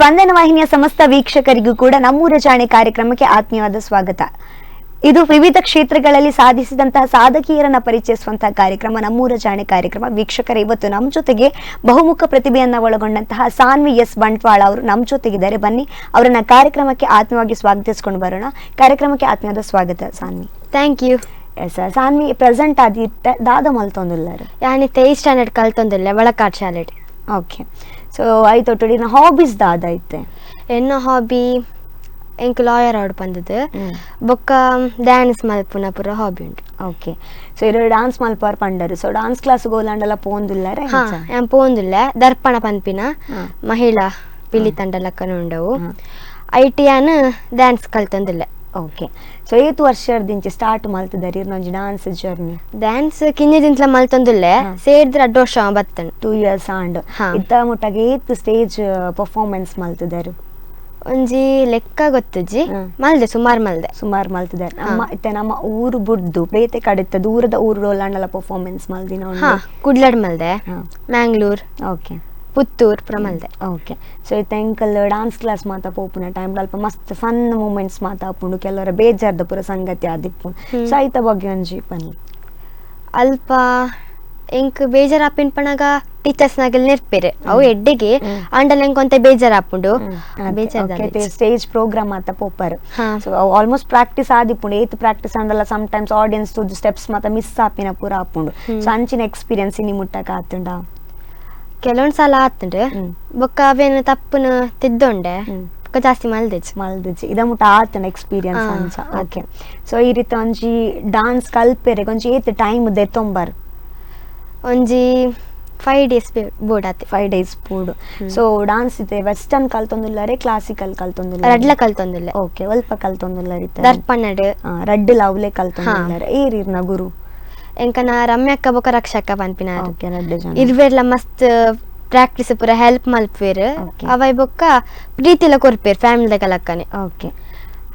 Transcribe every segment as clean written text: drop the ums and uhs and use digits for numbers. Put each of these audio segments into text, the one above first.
ಸ್ಪಂದನ ವಾಹಿನಿಯ ಸಮಸ್ತ ವೀಕ್ಷಕರಿಗೂ ಕೂಡ ನಮ್ಮೂರ ಜಾಣೆ ಕಾರ್ಯಕ್ರಮಕ್ಕೆ ಆತ್ಮೀಯವಾದ ಸ್ವಾಗತ. ಇದು ವಿವಿಧ ಕ್ಷೇತ್ರಗಳಲ್ಲಿ ಸಾಧಿಸಿದಂತಹ ಸಾಧಕಿಯರನ್ನ ಪರಿಚಯಿಸುವಂತಹ ಕಾರ್ಯಕ್ರಮ ನಮ್ಮೂರ ಜಾಣೆ ಕಾರ್ಯಕ್ರಮ. ವೀಕ್ಷಕರ, ಇವತ್ತು ನಮ್ಮ ಜೊತೆಗೆ ಬಹುಮುಖ ಪ್ರತಿಭೆಯನ್ನ ಒಳಗೊಂಡಂತಹ ಸಾನ್ವಿ ಎಸ್ ಬಂಟ್ವಾಳ ಅವರು ನಮ್ಮ ಜೊತೆಗಿದ್ದಾರೆ. ಬನ್ನಿ, ಅವರನ್ನ ಕಾರ್ಯಕ್ರಮಕ್ಕೆ ಆತ್ಮೀಯವಾಗಿ ಸ್ವಾಗತಿಸಿಕೊಂಡು ಬರೋಣ. ಕಾರ್ಯಕ್ರಮಕ್ಕೆ ಆತ್ಮೀಯವಾದ ಸ್ವಾಗತ Sanvi. Thank you. Yes Sanvi, present ಆದಿಟ್ಟ ದಾದ ಮಲ್ತೊಂದುಲ್ಲಾರು? ಯಾನಿತ್ತೆ ಏತ್ ಸ್ಟ್ಯಾಂಡರ್ಡ್ ಕಲ್ತೊಂದುಲ್ಲೆ ಒಳಕಾಡ್ ಶಾಲೆಡ್. ಓಕೆ, ಸೊ ಆಯ್ತು, ಹಾಬೀಸ್ ದಾದ ಐತೆ? ಎನ್ನ ಹಾಬಿ ಎಂಕ್ ಲಾಯರ್ ಆಡ್ ಬಂದದ್ದು, ಬೊಕ್ಕ ಡ್ಯಾನ್ಸ್ ಮಲ್ಪುನ ಪೂರ ಹಾಬಿ ಉಂಟು. ಓಕೆ, ಸೊ ಇರು ಡಾನ್ಸ್ ಮಲ್ಪಾರ್ ಪಂಡರು, so dance class ಗೋಲಾಂಡಲ ಪೋಂದುಲ್ಲಾರ? ಹಾ, ಯಾನ್ ಪೋಂದುಲ್ಲೆ. ದರ್ಪಣ ಪನ್ಪಿನ ಮಹಿಳಾ ಪಿಲಿ ತಂಡ ಲಕ್ಕನ ಉಂಡವು. I T ಯಾನ್ ಡ್ಯಾನ್ಸ್ ಕಲ್ತೊಂದುಲ್ಲೆ. ಓಕೆ, ಸೊ ಏತ್ ವರ್ಷದಿಂಚಿ ಸ್ಟಾರ್ಟ್ ಮಲ್ತದಾರೆ ಇರ್ನೊಂಜಿ dance journey? Dance ಕಿನ್ನಿದಿಂತ್ಲ ಮಲ್ತೊಂದುಲ್ಲೆ, ಸೇರ್ದ್ರ ಅಡ್ಡ ವರ್ಷ ಬತ್ತನ್. 2 ಇಯರ್ಸ್ ಆಂಡ್. ಇತ್ತ ಮುಟ್ಟಾಗ ಏತ್ ಸ್ಟೇಜ್ ಪರ್ಫಾರ್ಮೆನ್ಸ್ ಮಲ್ತದಾರು? ಒಂಜಿ ಲೆಕ್ಕ ಗೊತ್ತುಜ್ಜಿ, ಮಲ್ದೆ, ಸುಮಾರು ಮಲ್ದೆ. ಸುಮಾರು ಮಲ್ತಿದ್ದಾರೆ. ನಮ್ಮ ಇತ್ತೆ ನಮ್ಮ ಊರು ಬುಡ್ದು ಬೇತೆ ಕಡೆತ್ತ ದೂರದ ಊರು ರೋಲಾಂಡಲ ಪರ್ಫಾರ್ಮೆನ್ಸ್ ಮಲ್ದಿನ? ಹಾ, ಕುಡ್ಲಡ್ ಮಲ್ದೆ, ಮ್ಯಾಂಗ್ಳೂರ್, ಓಕೆ, ಪುತ್ತೂರ್ ಪುರ ಮಲ್ದೆ. ಓಕೆ, ಸೊ ಇತ್ತೆ ಎಂಕಲ್ ಡಾನ್ಸ್ ಕ್ಲಾಸ್ ಮಾತ ಪೋಪುನ ಟೈಮ್ ಅಲ್ಪ ಮಸ್ತ್ ಫನ್ ಮೂಮೆಂಟ್ಸ್ ಮಾತ ಆಪುಂಡು, ಕೆಲವರ ಬೇಜಾರ್ದ ಪೂರ ಸಂಗತಿ ಆದಿಪ್ಪುಂಡು. ಸೊ ಐತ ಬಗ್ಗೆ ಒಂಜಿ ಪನ್ನಿ. ಅಲ್ಪ ಎಂಕ್ ಬೇಜಾರ್ ಪಣಗ ಟೀಚರ್ಸ್ ನಾಗಲ್ ನೆರ್ಪೇರು, ಅವು ಎಡ್ಡೆಗೆ ಆಂಡಲ ಎಂಕ್ ಒಂತೆ ಬೇಜಾರ್ ಆಪುಂಡು. ಸ್ಟೇಜ್ ಪ್ರೋಗ್ರಾಮ್ ಮಾತ ಪೋಪರ್, so almost practice ಆದಿಪ್ಪುಂಡು. ಏತ್ ಪ್ರಾಕ್ಟೀಸ್ ಆಂಡಲ some times audience ತೂದು ಸ್ಟೆಪ್ಸ್ ಮಾತ ಮಿಸ್ ಆಪಿನ ಪೂರ ಆಪುಂಡು. ಸೊ ಅಂಚಿನ ಎಕ್ಸ್ಪೀರಿಯನ್ಸ್ ಇನಿ ಮುಟ್ಟಕ ಆತುಂಡ? ಕೆಲವೊಂದ್ ಸಲ ಆತುಂಡು, ಬೊಕ್ಕ ಅವೇನು ತಪ್ಪುನು ತಿದ್ದೊಂಡೆ ಬೊಕ್ಕ ಜಾಸ್ತಿ ಮಲ್ದಿಜಿ. ಮಲ್ದಿಜಿ ಇದ ಮುಟ್ಟ ಆತನ ಎಕ್ಸ್ಪೀರಿಯನ್ಸ್ ಅಂಚ. ಓಕೆ, ಸೊ ಈ ರೀತಿ ಒಂಜಿ ಡಾನ್ಸ್ ಕಲ್ಪೆರೆ ಒಂಜಿ ಏತ್ ಟೈಮ್ ದೆತ್ತೊಂಬರ್? ಒಂಜಿ 5 ಡೇಸ್ ಬೋರ್ಡ್ ಆತೆ. 5 days board. So dance ಇದೆ ವೆಸ್ಟರ್ನ್ ಕಲ್ತೊಂದುಲ್ಲಾರೆ, ಕ್ಲಾಸಿಕಲ್ ಕಲ್ತೊಂದುಲ್ಲ? ರಡ್ಲ ಕಲ್ತೊಂದುಲ್ಲೆ. ಓಕೆ, ಒಲ್ಪ ಕಲ್ತೊಂದುಲ್ಲಾರೆ? ದರ್ಪಣಡ್. ರಡ್ಡ್ ಲವ್ಲೆ ಕಲ್ತೊಂದುಲ್ಲಾರೆ. ಏರಿರ್ನ ಗುರು? ಎಂಕನ ರಮ್ಯಕ್ಕ ಬೊಕ ರಕ್ಷಕ್ಕ ಪನ್ಪಿನ. ಓಕೆ, ರಡ್ಡ್ ಜನ. ಇರ್ವೆರ್ಲ ಮಸ್ತ್ ಪ್ರಾಕ್ಟೀಸ್ ಪೂರ ಹೆಲ್ಪ್ ಮಲ್ಪುವೆರ್. ಅವೈ ಬೊಕ್ಕ ಪ್ರೀತಿಲ ಕೊರ್ಪೇರ್ ಫ್ಯಾಮಿಲಿ ಕಲಕ್ಕನೆ. ಓಕೆ,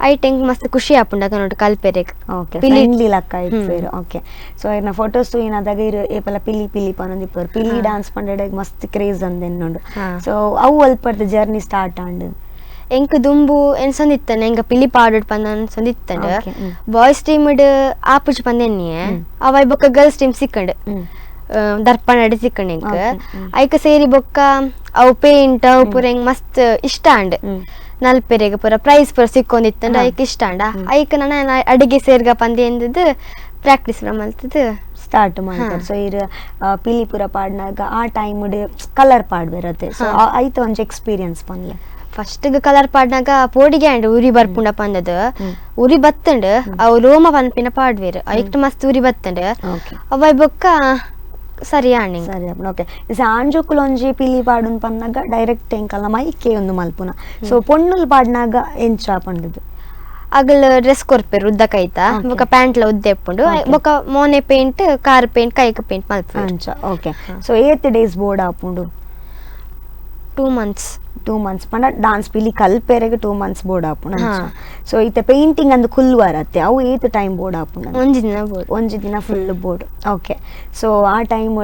ಐಟ್ ಎಂಕ್ ಮಸ್ತ್ ಖುಷಿ ಆಪುಂಡು ಅಕ ನೋಟ್ ಕಲ್ಪೆರೆಗ್. ಓಕೆ, ಫ್ರೆಂಡ್ಲಿ ಲಕ್ಕ ಇಪ್ಪೇರು. ಓಕೆ, ಸೊ ಇರ್ನ ಫೋಟೋಸ್ ತೂಯಿನಾದಾಗ ಇರು ಏಪಲ ಪಿಲಿ ಪಿಲಿ ಪನೊಂದಿಪ್ಪರು, ಪಿಲಿ ಡಾನ್ಸ್ ಪಂಡಾಗ ಮಸ್ತ್ ಕ್ರೇಜ್ ಅಂದೆನ್ನುಂಡು. ಸೊ ಅವು ಅಲ್ಪರ್ದ ಜರ್ನಿ ಸ್ಟಾರ್ಟ್ ಆಂಡ್? ಎಂಕ್ ದುಂಬು ಎನ್ಸೊಂದಿತ್ತನೆ ಎಂಕ ಪಿಲಿ ಪಾಡೋಡ್ ಪಂದ ಅನ್ಸೊಂದಿತ್ತಂಡ್. ಬಾಯ್ಸ್ ಟೀಮ್ ಆಪುಜಿ ಪಂದೆನ್ನಿಯೆ, ಅವೈ ಬೊಕ್ಕ ಗರ್ಲ್ಸ್ ಟೀಮ್ ಸಿಕ್ಕಂಡ್, ದರ್ಪಣ ಅಡಿ ಸಿಕ್ಕಂಡ್ ಎಂಕ್. ಐಕ ಸೇರಿ ಬೊಕ್ಕ ಅವು ಪೇಂಟ್ ಅವು ಪೂರ ಎಂಕ್ ಮಸ್ತ್ ಇಷ್ಟ ಆಂಡ್. ನಲ್ಪೆರೆಗ್ ಪೂರ ಪ್ರೈಸ್ ಪೂರ ಸಿಕ್ಕೊಂದಿತ್ತಂಡ್, ಐಕ್ ಇಷ್ಟ ಆಂಡ. ಐಕ್ ನನ್ನ ಅಡಿಗೆ ಸೇರ್ಗ ಪಂದೆ ಎಂದದ್ದು ಪ್ರಾಕ್ಟೀಸ್ ಮಲ್ತದ್ದು ಸ್ಟಾರ್ಟ್ ಮಾಡ್ತಾರೆ. ಸೊ ಇರ್ ಪಿಲಿ ಪೂರ ಪಾಡ್ನಾಗ ಆ ಟೈಮ್ ಕಲರ್ ಪಾಡ್ಬೇರತ್ತೆ, ಸೊ ಐತ ಒಂಜಿ ಎಕ್ಸ್ಪೀರಿಯನ್ಸ್ ಪನ್ಲೆ. ಫಸ್ಟ್ ಕಲರ್ ಪಾಡ್ನಾಗ ಪೋಡಿಗೆ ಆಂಡ್ ಉರಿ ಬರ್ಪುಂಡ ಪಂದದು, ಉರಿ ಬತ್ತಂಡ್ ಅವು ರೋಮ ಪನ್ಪಿನ ಪಾಡ್ವೇರು, ಐಕ್ ಮಸ್ತ್ ಉರಿ ಬತ್ತಂಡ್. ಅವೈ ಬೊಕ್ಕ ಸರಿ ಆಂಡ್. ಸರಿ, ಓಕೆ. ಆಂಜೋಕುಲು ಒಂಜಿ ಪಿಲಿ ಪಾಡುನ್ ಪನ್ನಾಗ ಡೈರೆಕ್ಟ್ ಎಂಕಲ್ನ ಮೈಕೆ ಒಂದು ಮಲ್ಪುನ, ಸೊ ಪೊಣ್ಣುಲ್ ಪಾಡ್ನಾಗ ಎಂಚ ಪಂಡದು? ಅಗಲ್ ಡ್ರೆಸ್ ಕೊರ್ಪೇರು ಉದ್ದ ಕೈತ, ಬೊಕ್ಕ ಪ್ಯಾಂಟ್ ಲ ಉದ್ದ ಎಪ್ಪುಂಡು, ಬೊಕ್ಕ ಮೋನೆ paint, car paint, ಕೈಕ್ paint ಮಲ್ಪುಂಡು ಅಂಚ. ಓಕೆ, ಸೊ ಏತ್ ಡೇಸ್ ಬೋರ್ಡ್ ಆಪುಂಡು? 2 ಮಂತ್ಸ್. 2 ಮಂತ್ಸ್ ಪಂಡ ಡಾನ್ಸ್ ಪಿಲಿ ಕಲ್ಪೆರೆಗ್ 2 ಮಂತ್ಸ್ ಬೋರ್ಡ್ ಆಪುಂಡು. ಸೊ ಇತ್ತೆ ಪೇಂಟಿಂಗ್ ಅಂದ್ ಕುಲ್ವಾರ ಅತ್ತೆ, ಅವು ಏತ್ ಟೈಮ್ ಬೋರ್ಡ್ ಆಪುಂಡು? ಒಂಜಿ ದಿನ ಬೋರ್ಡ್. ಒಂಜಿ ದಿನ full board. Okay, so ಆ ಟೈಮ್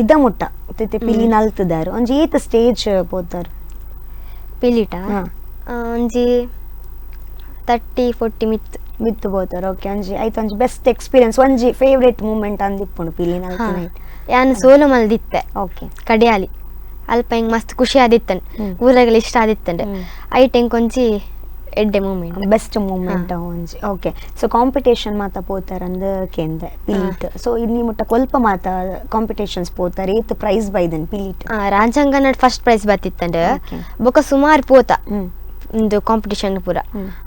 ಇದ ಮುಟ್ಟ ಇತ್ತೆ ಪಿಲಿ ನಲ್ತದಾರು ಒಂಜಿ ಏತ್ ಸ್ಟೇಜ್ ಪೋತಾರು ಪಿಲಿಟ? ಒಂಜಿ 30-40 ಮಿತ್ ಮಿತ್ತು ಪೋತಾರು. ಓಕೆ, ಒಂಜಿ ಐತ ಒಂಜಿ ಬೆಸ್ಟ್ ಎಕ್ಸ್ಪೀರಿಯನ್ಸ್, ಒಂಜಿ ಫೇವ್ರೇಟ್ ಮೂಮೆಂಟ್ ಅಂದಿಪ್ಪುಂಡು ಪಿಲಿ ನಲ್ತಿನ? ಯಾನ್ ಸೋಲೋ ಮಲ್ದಿತ್ತೆ. ಓಕೆ, ಕಡಿಯಾಲಿ ಅಲ್ಪ ಎಂಕ್ ಮಸ್ತ್ ಖುಷಿ ಆದಿತ್ತನ್, ಊರಾಗಲ ಇಷ್ಟ ಆದಿತ್ತಂಡ್. ಐಟ್ ಎಂಕ್ ಒಂಜಿ ಎಡ್ಡೆ moment, best moment ಒಂಜಿ. Okay, so competition ಮಾತ ಪೋತಾರಂದ್ ಕೇಂದೆ ಪಿಲೀಟ್. ಸೊ ಇಲ್ಲಿ ಮುಟ್ಟ ಕೊಲ್ಪ ಮಾತ ಕಾಂಪಿಟೇಷನ್ಸ್ ಪೋತಾರೆ, ಏತ್ ಪ್ರೈಸ್ ಬೈದನ್ ಪಿಲೀಟ್? ರಾಜಾಂಗಣ ಫಸ್ಟ್ ಪ್ರೈಸ್ ಬತ್ತಿತ್ತಂಡ್, ಬೊಕ್ಕ ಸುಮಾರು ಪೋತ ಒಂದು ಕಾಂಪಿಟೇಷನ್ ಪೂರ.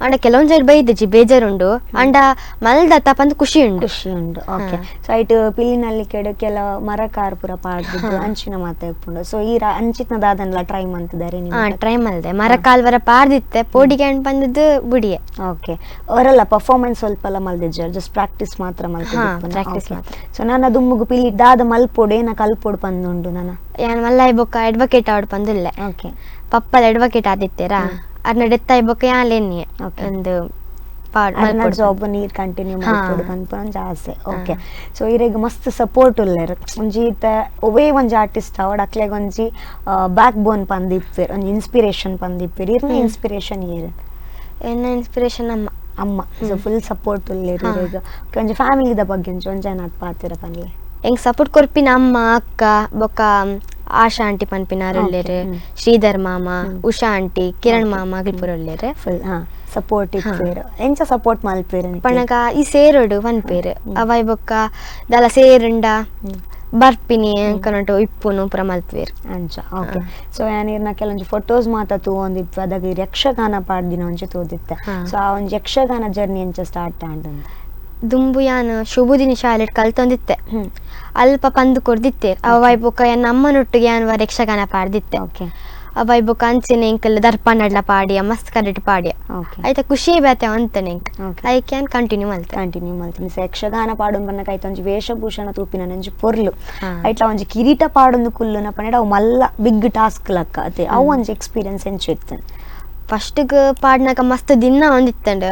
ಅಂಡ ಕೆಲವೊಂದ್ ಸೈಡ್ ಬೈದಜಿ ಬೇಜಾರುಂಡು, ಅಂಡ ಮಲ್ದ ತಪಂದ್ ಖುಷಿ ಉಂಡು. ಖುಷಿ ಉಂಡು. ಓಕೆ, ಸೊ ಐಟ್ ಪಿಲಿನಲ್ಲಿ ಕೆಡ ಕೆಲ ಮರಕಾರ್ ಪೂರ ಪಾಡ್ದು ಅಂಚಿನ ಮಾತ ಇಪ್ಪುಂಡು. ಸೊ ಈ ಅಂಚಿನ ದಾದನ್ಲ ಟ್ರೈ ಮಂತಿದ್ದಾರೆ? ಟ್ರೈ ಮಲ್ದೆ, ಮರಕಾಲ್ವರ ಪಾಡ್ದಿತ್ತೆ, ಪೋಡಿಗೆ ಅಂಡ್ ಬಂದದ್ದು ಬುಡಿಯೆ. ಓಕೆ, ಅವರೆಲ್ಲ ಪರ್ಫಾರ್ಮೆನ್ಸ್ ಸ್ವಲ್ಪ ಎಲ್ಲ ಮಲ್ದಿಜ್ಜಾರ್, ಜಸ್ಟ್ ಪ್ರಾಕ್ಟೀಸ್ ಮಾತ್ರ ಮಲ್ತಿದ್ದೆ? ಪ್ರಾಕ್ಟೀಸ್ ಮಾತ್ರ. ಸೊ ನಾನು ದುಮ್ಮುಗು ಪಿಲಿ ದಾದ ಮಲ್ಪೋಡು ಏನ ಕಲ್ಪೋಡು ಪಂದುಂಡು ನನ್ನ? ಯಾನ್ ಮಲ್ಲಾಯ್ ಬೊಕ್ಕ ಅಡ್ವೊಕೇಟ್ ಆಡ್ ಪಂದುಲ್ಲೆ. ಓಕೆ, ಪಪ್ಪದ ಅಡ್ವೊಕೇಟ್ ಆದಿತ್ತೀರಾ, ಅರ್ನ ಡೆತ್ ಆಯ್ ಬೊಕ್ಕ ಯಾನ್ ಲೆನ್ನಿ ಒಂದು Job ನೀರ್ ಕಂಟಿನ್ಯೂ ಮಲ್ಪೊಡು ಪನ್ಪುನ ಒಂಜಿ ಆಸೆ. ಓಕೆ, ಸೊ ಇರೆಗ್ ಮಸ್ತ್ ಸಪೋರ್ಟ್ ಉಲ್ಲೆರ್. ಒಂಜಿ ಇತ್ತೆ ಒವ್ವೇ ಒಂಜಿ ಆರ್ಟಿಸ್ಟ್ ಆವಡ್ ಅಕ್ಲೆಗ್ ಒಂಜಿ ಬ್ಯಾಕ್ ಬೋನ್ ಪಂದಿಪ್ಪೆರ್, ಒಂಜಿ ಇನ್ಸ್ಪಿರೇಷನ್ ಪಂದಿಪ್ಪೆರ್. ಇರ್ನ ಇನ್ಸ್ಪಿರೇಷನ್ ಏರ್? ಎನ್ನ ಇನ್ಸ್ಪಿರೇಷನ್ ಅಮ್ಮ. ಅಮ್ಮ. So full support ಉಲ್ಲೆರ್ ಇರೆಗ್. ಒಂಜಿ ಫ್ಯಾಮಿಲಿದ ಬಗ್ಗೆ ಒಂಜಿ ಒಂಜೇನಾತ್ ಪಾತೆರ ಪನ್ಲೆ. ಎಂಕ್ ಸಪೋರ್ಟ್ ಕೊರ್ಪಿನ ಅಮ್ಮ, ಅಕ್ಕ, ಬೊಕ್ಕ ಆಶಾ ಆಂಟಿ ಪನ್ಪಿನಾರ್ ಉಲ್ಲೆರ್, ಶ್ರೀಧರ್ ಮಾಮ, ಉಷಾ ಆಂಟಿ, ಕಿರಣ್ ಮಾಮ ಅಗಲ್ ಉಲ್ಲೆರ್. ಫುಲ್ ಸಪೋರ್ಟ್ ಇಪ್ಪೆರ್. ಎಂಚ ಸಪೋರ್ಟ್ ಮಲ್ಪೆರ್ ಪನಗ ಈ ಸೇರೋಡು ಪನ್ಪೆರ್. ಅವಾಯ್ ಬೊಕ್ಕ ದಾಲ ಸೇರುಂಡ ಬರ್ಪಿನಿ ಕನಟು ಇಪ್ಪುನು ಪೂರ ಮಲ್ಪುವೆರ್ ಅಂಚ. ಓಕೆ, ಸೊ ಯಾನ್ ಇರ್ನ ಕೆಲವೊಂಜಿ ಫೋಟೋಸ್ ಮಾತ ತೂವೊಂದಿಪ್ಪು, ಅದಾಗ ಯಕ್ಷಗಾನ ಪಾಡ್ದಿನ ಒಂಜಿ ತೂದಿತ್ತೆ. ಸೊ ಆ ಒಂಜಿ ಯಕ್ಷಗಾನ ಜರ್ನಿ ಎಂಚ ಸ್ಟಾರ್ಟ್ ಆಂಡ್? ದುಂಬು ಯಾನ್ ಶುಭುದಿನಿ ಶಾಲೆಡ್ ಕಲ್ತೊಂದಿತ್ತೆ. ಅಲ್ಪ ಪಂದು ಕೊರ್ದಿತ್ತೆ. ಅವಾಯ್ ಬೊಕ್ಕ ಯಾನ್ ಅಮ್ಮನೊಟ್ಟಿಗೆ ಯಾನ್ ಯಕ್ಷಗಾನ ಪಾಡ್ದಿತ್ತೆ. ಅವಾಯ್ ಬೊಕ್ಕ ಅಂಚೆನೆ ಎಂಕಲ್ ದರ್ಪಣಡ್ಲ ಪಾಡಿಯ, ಮಸ್ತ್ ಕಡೆಟ್ ಪಾಡಿಯ. ಐತ ಖುಷಿ ಬೇತೆ ಅಂತನೆ ಎಂಕ್. ಐಕ್ ಯಾನ್ ಕಂಟಿನ್ಯೂ ಮಲ್ತೆ. ಕಂಟಿನ್ಯೂ ಮಲ್ತೀನಿ. ಸೊ ಯಕ್ಷಗಾನ ಪಾಡೊಂದು ಪನ್ನಗ ಐತ ಒಂಜಿ ವೇಷಭೂಷಣ ತೂಪಿನ ಒಂಜಿ ಪೊರ್ಲು, ಐಟ್ಲ ಒಂಜಿ ಕಿರೀಟ ಪಾಡೊಂದು ಕುಲ್ಲುನ ಪಂಡ ಅವು ಮಲ್ಲ ಬಿಗ್ ಟಾಸ್ಕ್ ಲಕ್ಕ ಅತೆ. ಅವು ಒಂಜಿ ಎಕ್ಸ್ಪೀರಿಯನ್ಸ್ ಎಂಚ ಇತ್ತು? ಫಸ್ಟ್ ಪಾಡ್ನಾಗ ಮಸ್ತ್ ದಿನ ಒಂದಿತ್ತಂಡ್,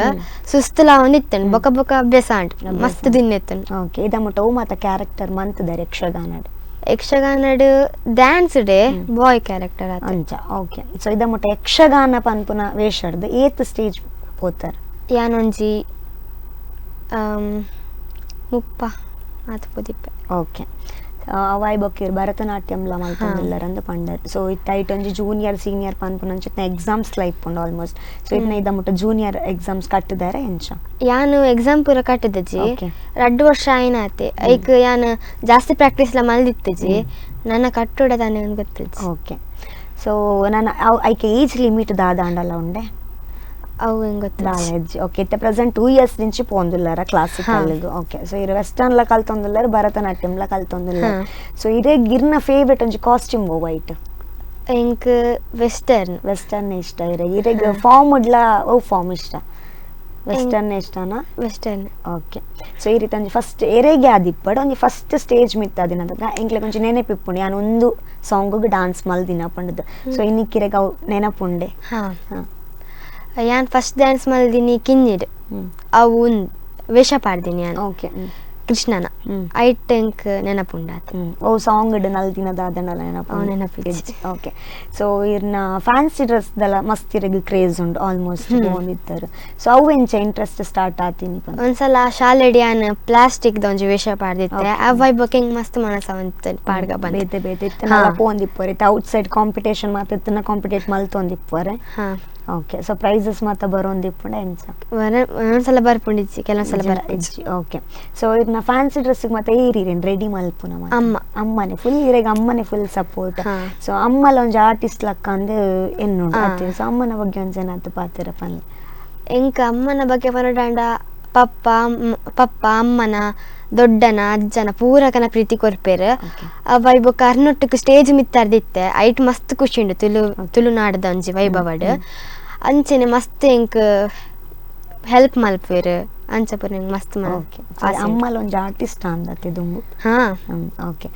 ಸುಸ್ತುಲ ಒಂದಿತ್ತಂಡ್. ಬೊಕ ಬೊಕ ಅಭ್ಯಾಸ ಆಂಡ್, ಮಸ್ತ್ ದಿನ ಇತ್ತಂಡ್. ಓಕೆ, ಇದ ಮುಟ್ಟ ಅವು ಮಾತ ಕ್ಯಾರೆಕ್ಟರ್ ಮಂತದ ಯಕ್ಷಗಾನಡ್? ಯಕ್ಷಗಾನಡ್ dance day bye character ಅಂಚ. ಓಕೆ, ಸೊ ಇದ ಮುಟ್ಟ ಯಕ್ಷಗಾನ ಪನ್ಪುನ ವೇಷಡ್ದು ಏತ್ ಸ್ಟೇಜ್ ಪೋತಾರ್? ಯಾನೊಂಜಿ 30 ಆತ್ ಪೋದಿಪ್ಪೆ. ಓಕೆ, ಅವಾಯ್ ಬೊಕ್ಕೇರ್ ಭರತನಾಟ್ಯಂಲ ಮಲ್ತೊಂದುಲ್ಲೆರ್ ಪಂಡರ್. ಸೊ ಇತ್ತ ಐಟ್ ಒಂಜಿ ಜೂನಿಯರ್ ಸೀನಿಯರ್ ಪನ್ಪುನ ಎಕ್ಸಾಮ್ಸ್ ಲ ಇಪ್ಪುಂಡು ಆಲ್ಮೋಸ್ಟ್. ಸೊ ಇತ್ನ ಇದ ಮುಟ್ಟ ಜೂನಿಯರ್ ಎಕ್ಸಾಮ್ಸ್ ಕಟ್ಟಿದಾರೆ ಎಂಚ? ಯಾನು ಎಕ್ಸಾಮ್ ಪೂರ ಕಟ್ಟಿದಜಿ, 2 ವರ್ಷ ಆಯ್ನಾತೆ. ಐಕ್ ಯಾನು ಜಾಸ್ತಿ ಪ್ರಾಕ್ಟೀಸ್ ಲ ಮಲ್ದಿತ್ತಜಿ, ನನ್ನ ಕಟ್ಟೋಡ ತಾನೆ ಗೊತ್ತಿಜ್ಜಿ. ಓಕೆ, ಸೊ ನಾನು ಐಕೆ ಏಜ್ ಲಿಮಿಟ್ ದಾದಾಂಡಲ ಉಂಡೆ? ಅವು ಗೊತ್ತಿಲ್ಲ. ಓಕೆ, ಇತ್ತೆ ಪ್ರೆಸೆಂಟ್ 2 ಇಯರ್ಸ್ నుంచి ಪೋಂದುಲ್ಲಾರ classical? Okay, so ಇರು ವೆಸ್ಟರ್ನ್ ಲ ಕಲ್ತೊಂದುಲ್ಲಾರ, ಭರತನಾಟ್ಯಂ ಲ ಕಲ್ತೊಂದುಲ್ಲಾರ. ಸೊ ಇರೇ ಗಿರ್ನ ಫೇವರೇಟ್ ಒಂಜಿ ಕಾಸ್ಟ್ಯೂಮ್ ವೈಟ್? ಎಂಕ್ ವೆಸ್ಟರ್ನ್. ವೆಸ್ಟರ್ನ್ ಇಷ್ಟ ಇರೇ. ಇರೆಗ್ ಫಾರ್ಮ್ ಉಡ್ಲ ಓ ಫಾರ್ಮ್ ಇಷ್ಟ? ವೆಸ್ಟರ್ನ್ ಇಷ್ಟನಾ? Western. Okay, so ಈ ರೀತಿ ಒಂಜಿ ಫಸ್ಟ್ ಎರೆಗೆ ಆದಿಪ್ಪಡು ಒಂಜಿ ಫಸ್ಟ್ ಸ್ಟೇಜ್ ಮಿತ್ತಾದಿನ ಎಂಕ್ಲೆಗ್ ಒಂಜಿ ನೆನಪಿಪ್ಪುಂಡು, ಯಾನ್ ಒಂದು ಸಾಂಗುಗ್ ಡಾನ್ಸ್ ಮಲ್ದಿನ ಪಂಡದು. ಸೊ ಇನ್ನಿಕ್ಕಿರೆಗ್ ಅವು ನೆನಪುಂಡೆ? ಯಾನ್ ಫಸ್ಟ್ ಡ್ಯಾನ್ಸ್ ಮಲ್ದಿನಿ ಕಿನ್ನಿಡ್, ಅವು ವೇಷ ಪಾಡ್ದಿನಿ ಯಾನ್. ಓಕೆ, ಕೃಷ್ಣನ ಐಟ್ ಎಂಕ್ ನೆನಪುಂಡಾತ. ಓ ಸಾಂಗ್ ನಲ್ದಿನ ದಾದನಲ ನೆನಪು? ನೆನಪು. ಓಕೆ, ಸೊ ಇರ್ನ ಫ್ಯಾನ್ಸಿ ಡ್ರೆಸ್ ದಲ ಮಸ್ತ್ ಇರೆಗ್ ಕ್ರೇಜ್ ಉಂಡು ಆಲ್ಮೋಸ್ಟ್ ಇತ್ತಾರೆ. ಸೊ ಅವು ಎಂಚ ಇಂಟ್ರೆಸ್ಟ್ ಸ್ಟಾರ್ಟ್ ಆತೀನಿ? ಒಂದ್ಸಲ ಶಾಲೆಡ್ ಯಾನ್ ಪ್ಲಾಸ್ಟಿಕ್ ದ ಒಂಜಿ ವೇಷ ಪಾಡ್ದಿತ್ತೆ. ಅವಾಯ್ ಬೊಕ್ಕ ಎಂಕ್ ಮಸ್ತ್ ಮನಸ ಒಂತ ಪಾಡ್ಗ ಬಂದ. ಬೇತೆ ಬೇತೆ ಇತ್ತನಲ ಪೋಂದಿಪ್ಪರೆ, out side competition ಮಾತ ಇತ್ತನ ಕಾಂಪಿಟೇಟ್ ಮಲ್ತೊಂದಿಪ್ಪರೆ. Okay, so prices ಮಾತ ಬರೋಂದಿಪ್ಪುಂಡ ಎಂಚ? ಒಂದ್ಸಲ ಬರ್ಪುಂಡಿಜ್ಜಿ, ಕೆಲವೊಂದ್ಸಲ ಬರ್ಪುಂಡಿಜ್ಜಿ. ಓಕೆ, ಸೊ ಇದನ್ನ ಫ್ಯಾನ್ಸಿ ಡ್ರೆಸ್ ಮತ್ತೆ ಏರಿರೇನ್ ರೆಡಿ ಮಲ್ಪುನ? ಅಮ್ಮ. ಅಮ್ಮನೆ ಫುಲ್ ಇರೆಗ್ ಅಮ್ಮನೆ full support. So ಅಮ್ಮಲ ಒಂಜಿ ಆರ್ಟಿಸ್ಟ್ ಲಕ್ಕ ಅಂದ್ ಎನ್ನುಂಡು ಅತ್ತೆ. ಸೊ ಅಮ್ಮನ ಬಗ್ಗೆ ಒಂಜಿ ಏನಾತ್ ಪಾತೆರ ಪನ್ಲೆ. ಎಂಕ್ ಅಮ್ಮನ ಬಗ್ಗೆ ಪನೊಡಾಂಡ ಪಪ್ಪ ಪಪ್ಪ ಅಮ್ಮನ ದೊಡ್ಡನ ಅಜ್ಜನ ಪೂರಕನ ಪ್ರೀತಿ ಕೊರ್ಪೆರ್. ಅವಾಯ್ ಬೊಕ್ಕ ಅರ್ನೊಟ್ಟುಕು ಸ್ಟೇಜ್ ಮಿತ್ತಾರ್ದಿತ್ತೆ, ಐಟ್ ಮಸ್ತ್ ಖುಷಿ ಉಂಡು ತುಳು ತುಳುನಾಡದ ಒಂಜಿ ವೈಭವಡ್. ಅಂಚೆನೆ ಮಸ್ತ್ ಎಂಕ್ ಹೆಲ್ಪ್ ಮಲ್ಪುವೆರ್. ಅಂಚ ಪೂರ ಎಂಕ್ ಮಸ್ತ್. ಅಮ್ಮಲ ಒಂಜಿ ಆರ್ಟಿಸ್ಟ್ ಅಂದತ್ತೆ ದುಂಬು? ಓಕೆ,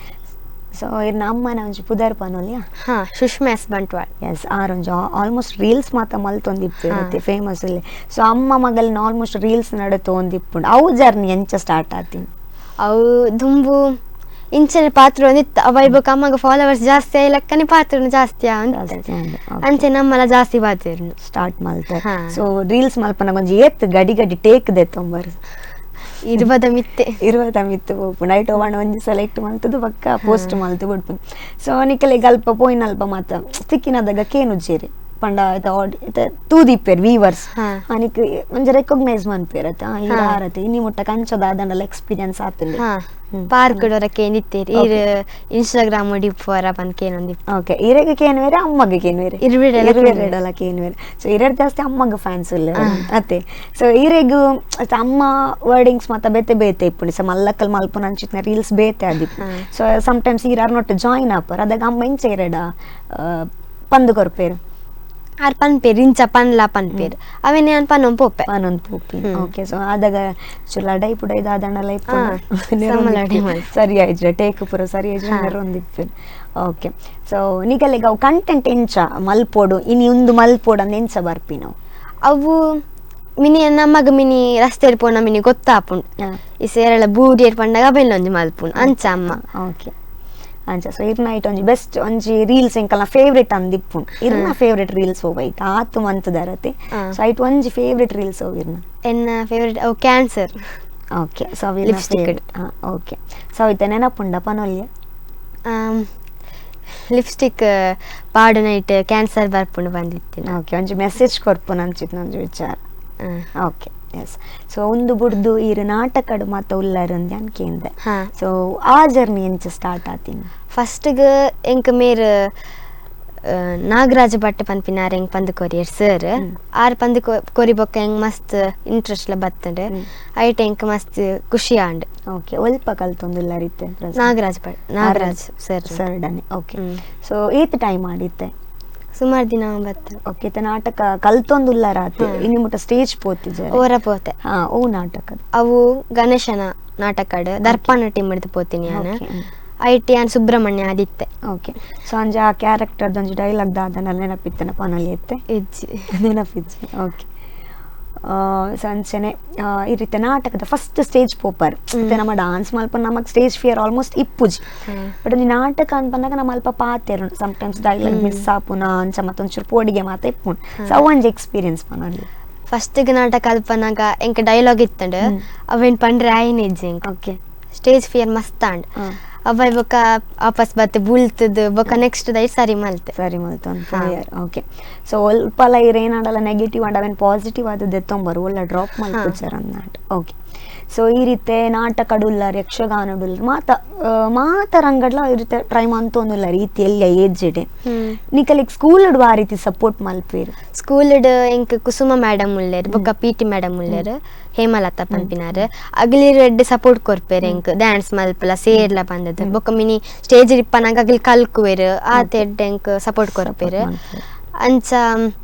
ಸೊ ಇರ್ನ ಅಮ್ಮನ ಒಂಜಿ ಪುದರ್ ಪನೊಲಿಯಾ? ಹಾ, ಸುಷ್ಮಾ ಎಸ್ ಬಂಟ್ವಾಳ್. ಎಸ್, ಆರ್ ಒಂಜಿ ಆಲ್ಮೋಸ್ಟ್ ರೀಲ್ಸ್ ಮಾತ ಮಲ್ತೊಂದಿಪ್ಪು ಫೇಮಸ್ ಇಲ್ಲಿ. ಸೊ ಅಮ್ಮ ಮಗಲ್ನ ಆಲ್ಮೋಸ್ಟ್ ರೀಲ್ಸ್ ನಡತೊಂದಿಪ್ಪುಂಡು. ಅವು ಜರ್ನಿ ಎಂಚ ಸ್ಟಾರ್ಟ್ ಆತೀನಿ? ಅವು ದುಂಬು ಇಂಚನೆ ಪಾತ್ರ ಒಂದಿತ್ತು. ಅವಾಯ್ ಬೊಕ್ಕ ಅಮ್ಮಗ ಫಾಲೋವರ್ಸ್ ಜಾಸ್ತಿ ಆಯ್ಲಕ್ಕನೆ ಪಾತ್ರನು ಜಾಸ್ತಿ ಅಂತ ಅಂಚೆ ನಮ್ಮಲ ಜಾಸ್ತಿ ಪಾತ್ರ ಸ್ಟಾರ್ಟ್ ಮಲ್ತಾರೆ. ಸೊ ರೀಲ್ಸ್ ಮಲ್ಪನ ಒಂಜಿ ಏತ್ ಗಡಿ ಗಡಿ ಟೇಕ್ ದೆತ್ತೊಂಬರ್? 20 ಮಿತ್ತೆ. 20 ಮಿತ್ತು ಪೋಪುಂಡು. ಐಟ್ ಒಣ ಒಂಜಿ ಸೆಲೆಕ್ಟ್ ಮಲ್ತದು ಬೊಕ್ಕ ಪೋಸ್ಟ್ ಮಲ್ತು ಬಿಡ್ಪುಂಡು. ಸೊ ನಿಕಲೆಗ್ ಅಲ್ಪ ಪೋಯಿನ ಅಲ್ಪ ಮಾತ ತಿಕ್ಕಿನದಾಗ ಕೇನುಜ್ಜೇರಿ ಪಂಡ ಇತ್ತ ತೂದಿಪ್ಪೇರ್ ವೀವರ್ಸ್ ಅನಿಕ್ ಒಂಜಿ ರೆಕಗ್ನೈಸ್ ಮನ್ಪೇರ್ ಅತ್ತ ಆರತೆ ಇನಿ ಮುಟ್ಟ ಕಂಚದ ಆದಂಡಲ ಎಕ್ಸ್ಪೀರಿಯನ್ಸ್ ಆತುಂಡು. ಪಾರ್ಕ್ ಡೊರ ಕೇನಿತ್ತೇರ್ ಈರ್ ಇನ್ಸ್ಟಾಗ್ರಾಮ್ ಡಿಪ್ಪುವರ ಪಂದ್ ಕೇನೊಂದಿಪ್ಪು. ಓಕೆ, ಇರೆಗ್ ಕೇನುವೆರೆ ಅಮ್ಮಗ್ ಕೇನುವೆರೆ? ಇರ್ವೆರೆಡಲ ಕೇನುವೆರೆ. ಸೊ ಇರೆಡ್ ಜಾಸ್ತಿ ಅಮ್ಮಗ್ ಫ್ಯಾನ್ಸ್ ಉಲ್ಲೆರ್ ಅತ್ತೆ. ಸೊ ಇರೆಗ್ ಅಮ್ಮ ವರ್ಡಿಂಗ್ಸ್ ಮಾತ ಬೇತೆ ಬೇತೆ ಇಪ್ಪುಂಡು. ಸೊ ಮಲ್ಲಕ್ಕಲ್ ಮಲ್ಪುನ ಅಂಚಿತ್ತಿನ ರೀಲ್ಸ್ ಬೇತೆ ಆದಿಪ್ಪು. ಸೊ ಸಮ್ಟೈಮ್ಸ್ ಈರ್ ಅರ್ನೊಟ್ಟು ಜಾಯಿನ್ ಆಪರ್ ಅದಾಗ ಅಮ್ಮ ಇಂಚ ಇರೆಡ ಪಂದ್ ಕೊರ್ಪೇರು? ಆರ್ ಪನ್ಪೇರ್ ಇಂಚ ಪನ್ಲ ಪನ್ಪೇರ್, ಅವೇನೆ ಯಾನ್ ಪನೊಂದು ಪೋಪೆ. ಪನೊಂದು ಪೋಪಿ. ಓಕೆ, ಸೊ ಆದಾಗ ಲಡೈ ಪುಡೈ ದಾದಣಲ ಇಪ್ಪು ಸರಿ ಆಯ್ತು, ಟೇಕ್ ಪೂರ ಸರಿ ಆಯ್ತು ನೆರೊಂದಿಪ್ಪು. ಓಕೆ, ಸೊ ನಿಗಲೆಗ್ ಅವು ಕಂಟೆಂಟ್ ಎಂಚ ಮಲ್ಪೋಡು, ಇನಿ ಉಂದು ಮಲ್ಪೋಡು ಅಂದ್ ಎಂಚ ಬರ್ಪಿನವು? ಅವು ಮಿನಿ ನಮ್ಮಗ ಮಿನಿ ರಸ್ತೆ ಪೋನ ಮಿನಿ ಗೊತ್ತಾಪುಂಡು ಈ ಸೇರಳ ಬೂರಿಯರ್ ಪಂಡಗ ಅವೆಲ್ಲ ಮಲ್ಪುಂಡು ಅಂಚ ಅಮ್ಮ. ಓಕೆ ಅಂಚ ಸೊ ಇರ್ನ ಐಟ್ ಒಂಜಿ ಬೆಸ್ಟ್ ಒಂಜಿ ರೀಲ್ಸ್ ಎಂಕಲ್ನ ಫೇವ್ರೆಟ್ ಅಂದಿಪ್ಪುಂಡು ಇರ್ನ ಫೇವ್ರೆಟ್ ರೀಲ್ಸ್ ಓವೈಟ್ ಆತು ಮಂತದರತೆ. ಸೊ ಐಟ್ ಒಂಜಿ ಫೇವ್ರೆಟ್ ರೀಲ್ಸ್ ಓ ಇರ್ನ? ಎನ್ನ ಫೇವ್ರೆಟ್ ಅವು ಕ್ಯಾನ್ಸರ್. ಓಕೆ ಸೊ ಅವು ಲಿಪ್ಸ್ಟಿಕ್. ಓಕೆ ಸೊ ಇತ್ತೆ ನೆನಪುಂಡ ಪನೊಲ್ಯ? ಲಿಪ್ಸ್ಟಿಕ್ ಪಾಡು ನೈಟ್ ಕ್ಯಾನ್ಸರ್ ಬರ್ಪುಂಡು ಬಂದಿತ್ತು. ಓಕೆ ಒಂಜಿ ಮೆಸೇಜ್ ಕೊರ್ಪುನ ಅಂಚಿತ್ತು ಒಂಜಿ ವಿಚಾರ. ಓಕೆ ಎಸ್ ಸೊ ಒಂದು ಬುಡ್ದು ಈರು ನಾಟಕಡು ಮಾತ ಉಲ್ಲರು ಅನ್ಕೇಂದೆ. ಸೊ ಆ ಜರ್ನಿ ಎಂಚ ಸ್ಟಾರ್ಟ್ ಆತಿನ? ಫಸ್ಟ್ಗೆ ಎಂಕ್ ಮೇರ್ ನಾಗರಾಜ ಭಟ್ ಪನ್ಪಿನಾರ್ ಎಂಕ್ ಪಂದ್ ಕೊರಿಯರ್ ಸರ್ ಆರ್ ಪಂದ್ ಕೊರಿ ಬೊಕ್ಕ ಎಂಕ್ ಮಸ್ತ್ ಇಂಟ್ರೆಸ್ಟ್ ಲ ಬತ್ತಂಡ್ ಐಟ್ ಎಂಕ್ ಮಸ್ತ್ ಖುಷಿ ಆಂಡ್. ಓಕೆ ಒಲ್ಪ ಕಲ್ತೊಂದುಲ್ಲರಿತ್ತೆ ನಾಗರಾಜ ಭಟ್ ನಾಗರಾಜ್ ಸರ್ ಸರ್ ಡನೆ. ಓಕೆ ಸೊ ಏತ್ ಟೈಮ್ ಆಡಿತ್ತೆ? ಸುಮಾರು ದಿನ ಬತ್ತ. ಓಕೆ ಇತ್ತೆ ನಾಟಕ ಕಲ್ತೊಂದುಲ್ಲರಾತೆ ಇನ್ನು ಮುಟ್ಟ ಸ್ಟೇಜ್ ಪೋತಿಜ? ಓರ ಪೋತೆ. ಹಾ ಓ ನಾಟಕ ಅವು ಗಣೇಶನ ನಾಟಕಡ್ ದರ್ಪಣ ಟೀಮ್ ಹಿಡ್ದು ಪೋತೀನಿ ನಾನು. ಐಟಿ ಆನ್ ಸುಬ್ರಹ್ಮಣ್ಯ ಆದಿತ್ತೆ. ಓಕೆ ಸೊ ಅಂಜ ಆ ಕ್ಯಾರೆಕ್ಟರ್ ಒಂಜಿ ಡೈಲಾಗ್ ದಾದನ ನೆನಪಿತ್ತನ ಪನೊಲಿ ಇತ್ತೆ? ಇಜ್ಜಿ ನೆನಪಿಜ್ಜಿ. ಓಕೆ ಸೊ ಅಂಚನೆ ಈ ರೀತಿ ನಾಟಕದ ಫಸ್ಟ್ ಸ್ಟೇಜ್ ಪೋಪರ್ ಇತ್ತೆ ನಮ್ಮ ಡಾನ್ಸ್ ಮಲ್ಪ ನಮಗೆ ಸ್ಟೇಜ್ ಫಿಯರ್ ಆಲ್ಮೋಸ್ಟ್ ಇಪ್ಪುಜಿ. ಬಟ್ ಒಂಜಿ ನಾಟಕ ಅನ್ಪನ್ನಾಗ ನಮ್ಮ ಅಲ್ಪ ಪಾತೆರು ಸಮ್ಟೈಮ್ಸ್ ಡೈಲಾಗ್ ಮಿಸ್ ಆಪುನ ಅಂಚ ಮತ್ತೊಂಚೂರು ಪೋಡಿಗೆ ಮಾತ ಇಪ್ಪುಂಡು. ಸೊ ಅವು ಒಂಜಿ ಎಕ್ಸ್ಪೀರಿಯನ್ಸ್ ಪನೊಲಿ. ಫಸ್ಟಿಗೆ ನಾಟಕ ಅಲ್ಪನಾಗ ಎಂಕ ಡೈಲಾಗ್ ಇತ್ತಂಡು ಅವೇನು ಪಂಡ್ರೆ ಆಯ್ನ ಇಜ್ಜಿ ಎಂಕ್. ಓಕೆ ಸ್ಟೇಜ್ ಫಿಯರ್ ಮಸ್ತ್ ಆಂಡ್ ಅವ ಬೊಕ್ಕ ವಾಪಸ್ ಬತ್ತೆ ಬುಲ್ತದ ಬೊಕ್ಕ ನೆಕ್ಸ್ಟ್ ದೈ ಸರಿ ಮಲ್ತೆ ಸರಿ ಮಲ್ತೆ ಒಂದು. ಓಕೆ ಸೊ ಅಲ್ಪಲ ಏನಾಡಲ್ಲ ನೆಗೆಟಿವ್ ಅಂಡ್ ಅವೇನು ಪಾಸಿಟಿವ್ ಆದದ್ದು ಎತ್ತೊಂಬರು ಒಳ್ಳೆ ಡ್ರಾಪ್ ಮಲ್ಪುಜಾರ ಅಂದಾಂಡ್. ಓಕೆ ಸೊ ಈ ರೀತಿ ನಾಟಕಡುಲ್ಲರ್ ಯಕ್ಷಗಾನಡುಲ್ಲರ್ ಮಾತ ಮಾತ ರಂಗಡ್ಲ ಈ ರೀತಿ ಟ್ರೈ ಮಂತೊಂದುಲ್ಲ ರೀತಿ ಎಲ್ಲ ಏಜ್ ಇಡೆ ನಿಕಲಿಗೆ ಸ್ಕೂಲ್ ಆ ರೀತಿ ಸಪೋರ್ಟ್ ಮಲ್ಪೇರು? ಸ್ಕೂಲ್ ಎಂಕ್ ಕುಸುಮ ಮೇಡಮ್ ಉಲ್ಲೇರ್ ಬೊಕ್ಕ P T madam ಉಲ್ಲೇರ್ ಹೇಮಲತಾ ಪನ್ಪಿನಾರ್ ಅಗಲಿ ರೆಡ್ ಸಪೋರ್ಟ್ ಕೊರ್ಪೇರು ಎಂಕ್ ಡ್ಯಾನ್ಸ್ ಮಲ್ಪಲ ಸೇರ್ಲ ಬಂದದ್ದು ಬೊಕ್ಕ ಮಿನಿ ಸ್ಟೇಜ್ ಇಪ್ಪನಾಗ ಅಗಲಿ ಕಲ್ಕುವೇರು ಆತ ಎಡ್ಡೆ ಎಂಕ್ ಸಪೋರ್ಟ್ ಕೊರ್ಪೇರು. ಅಂಚ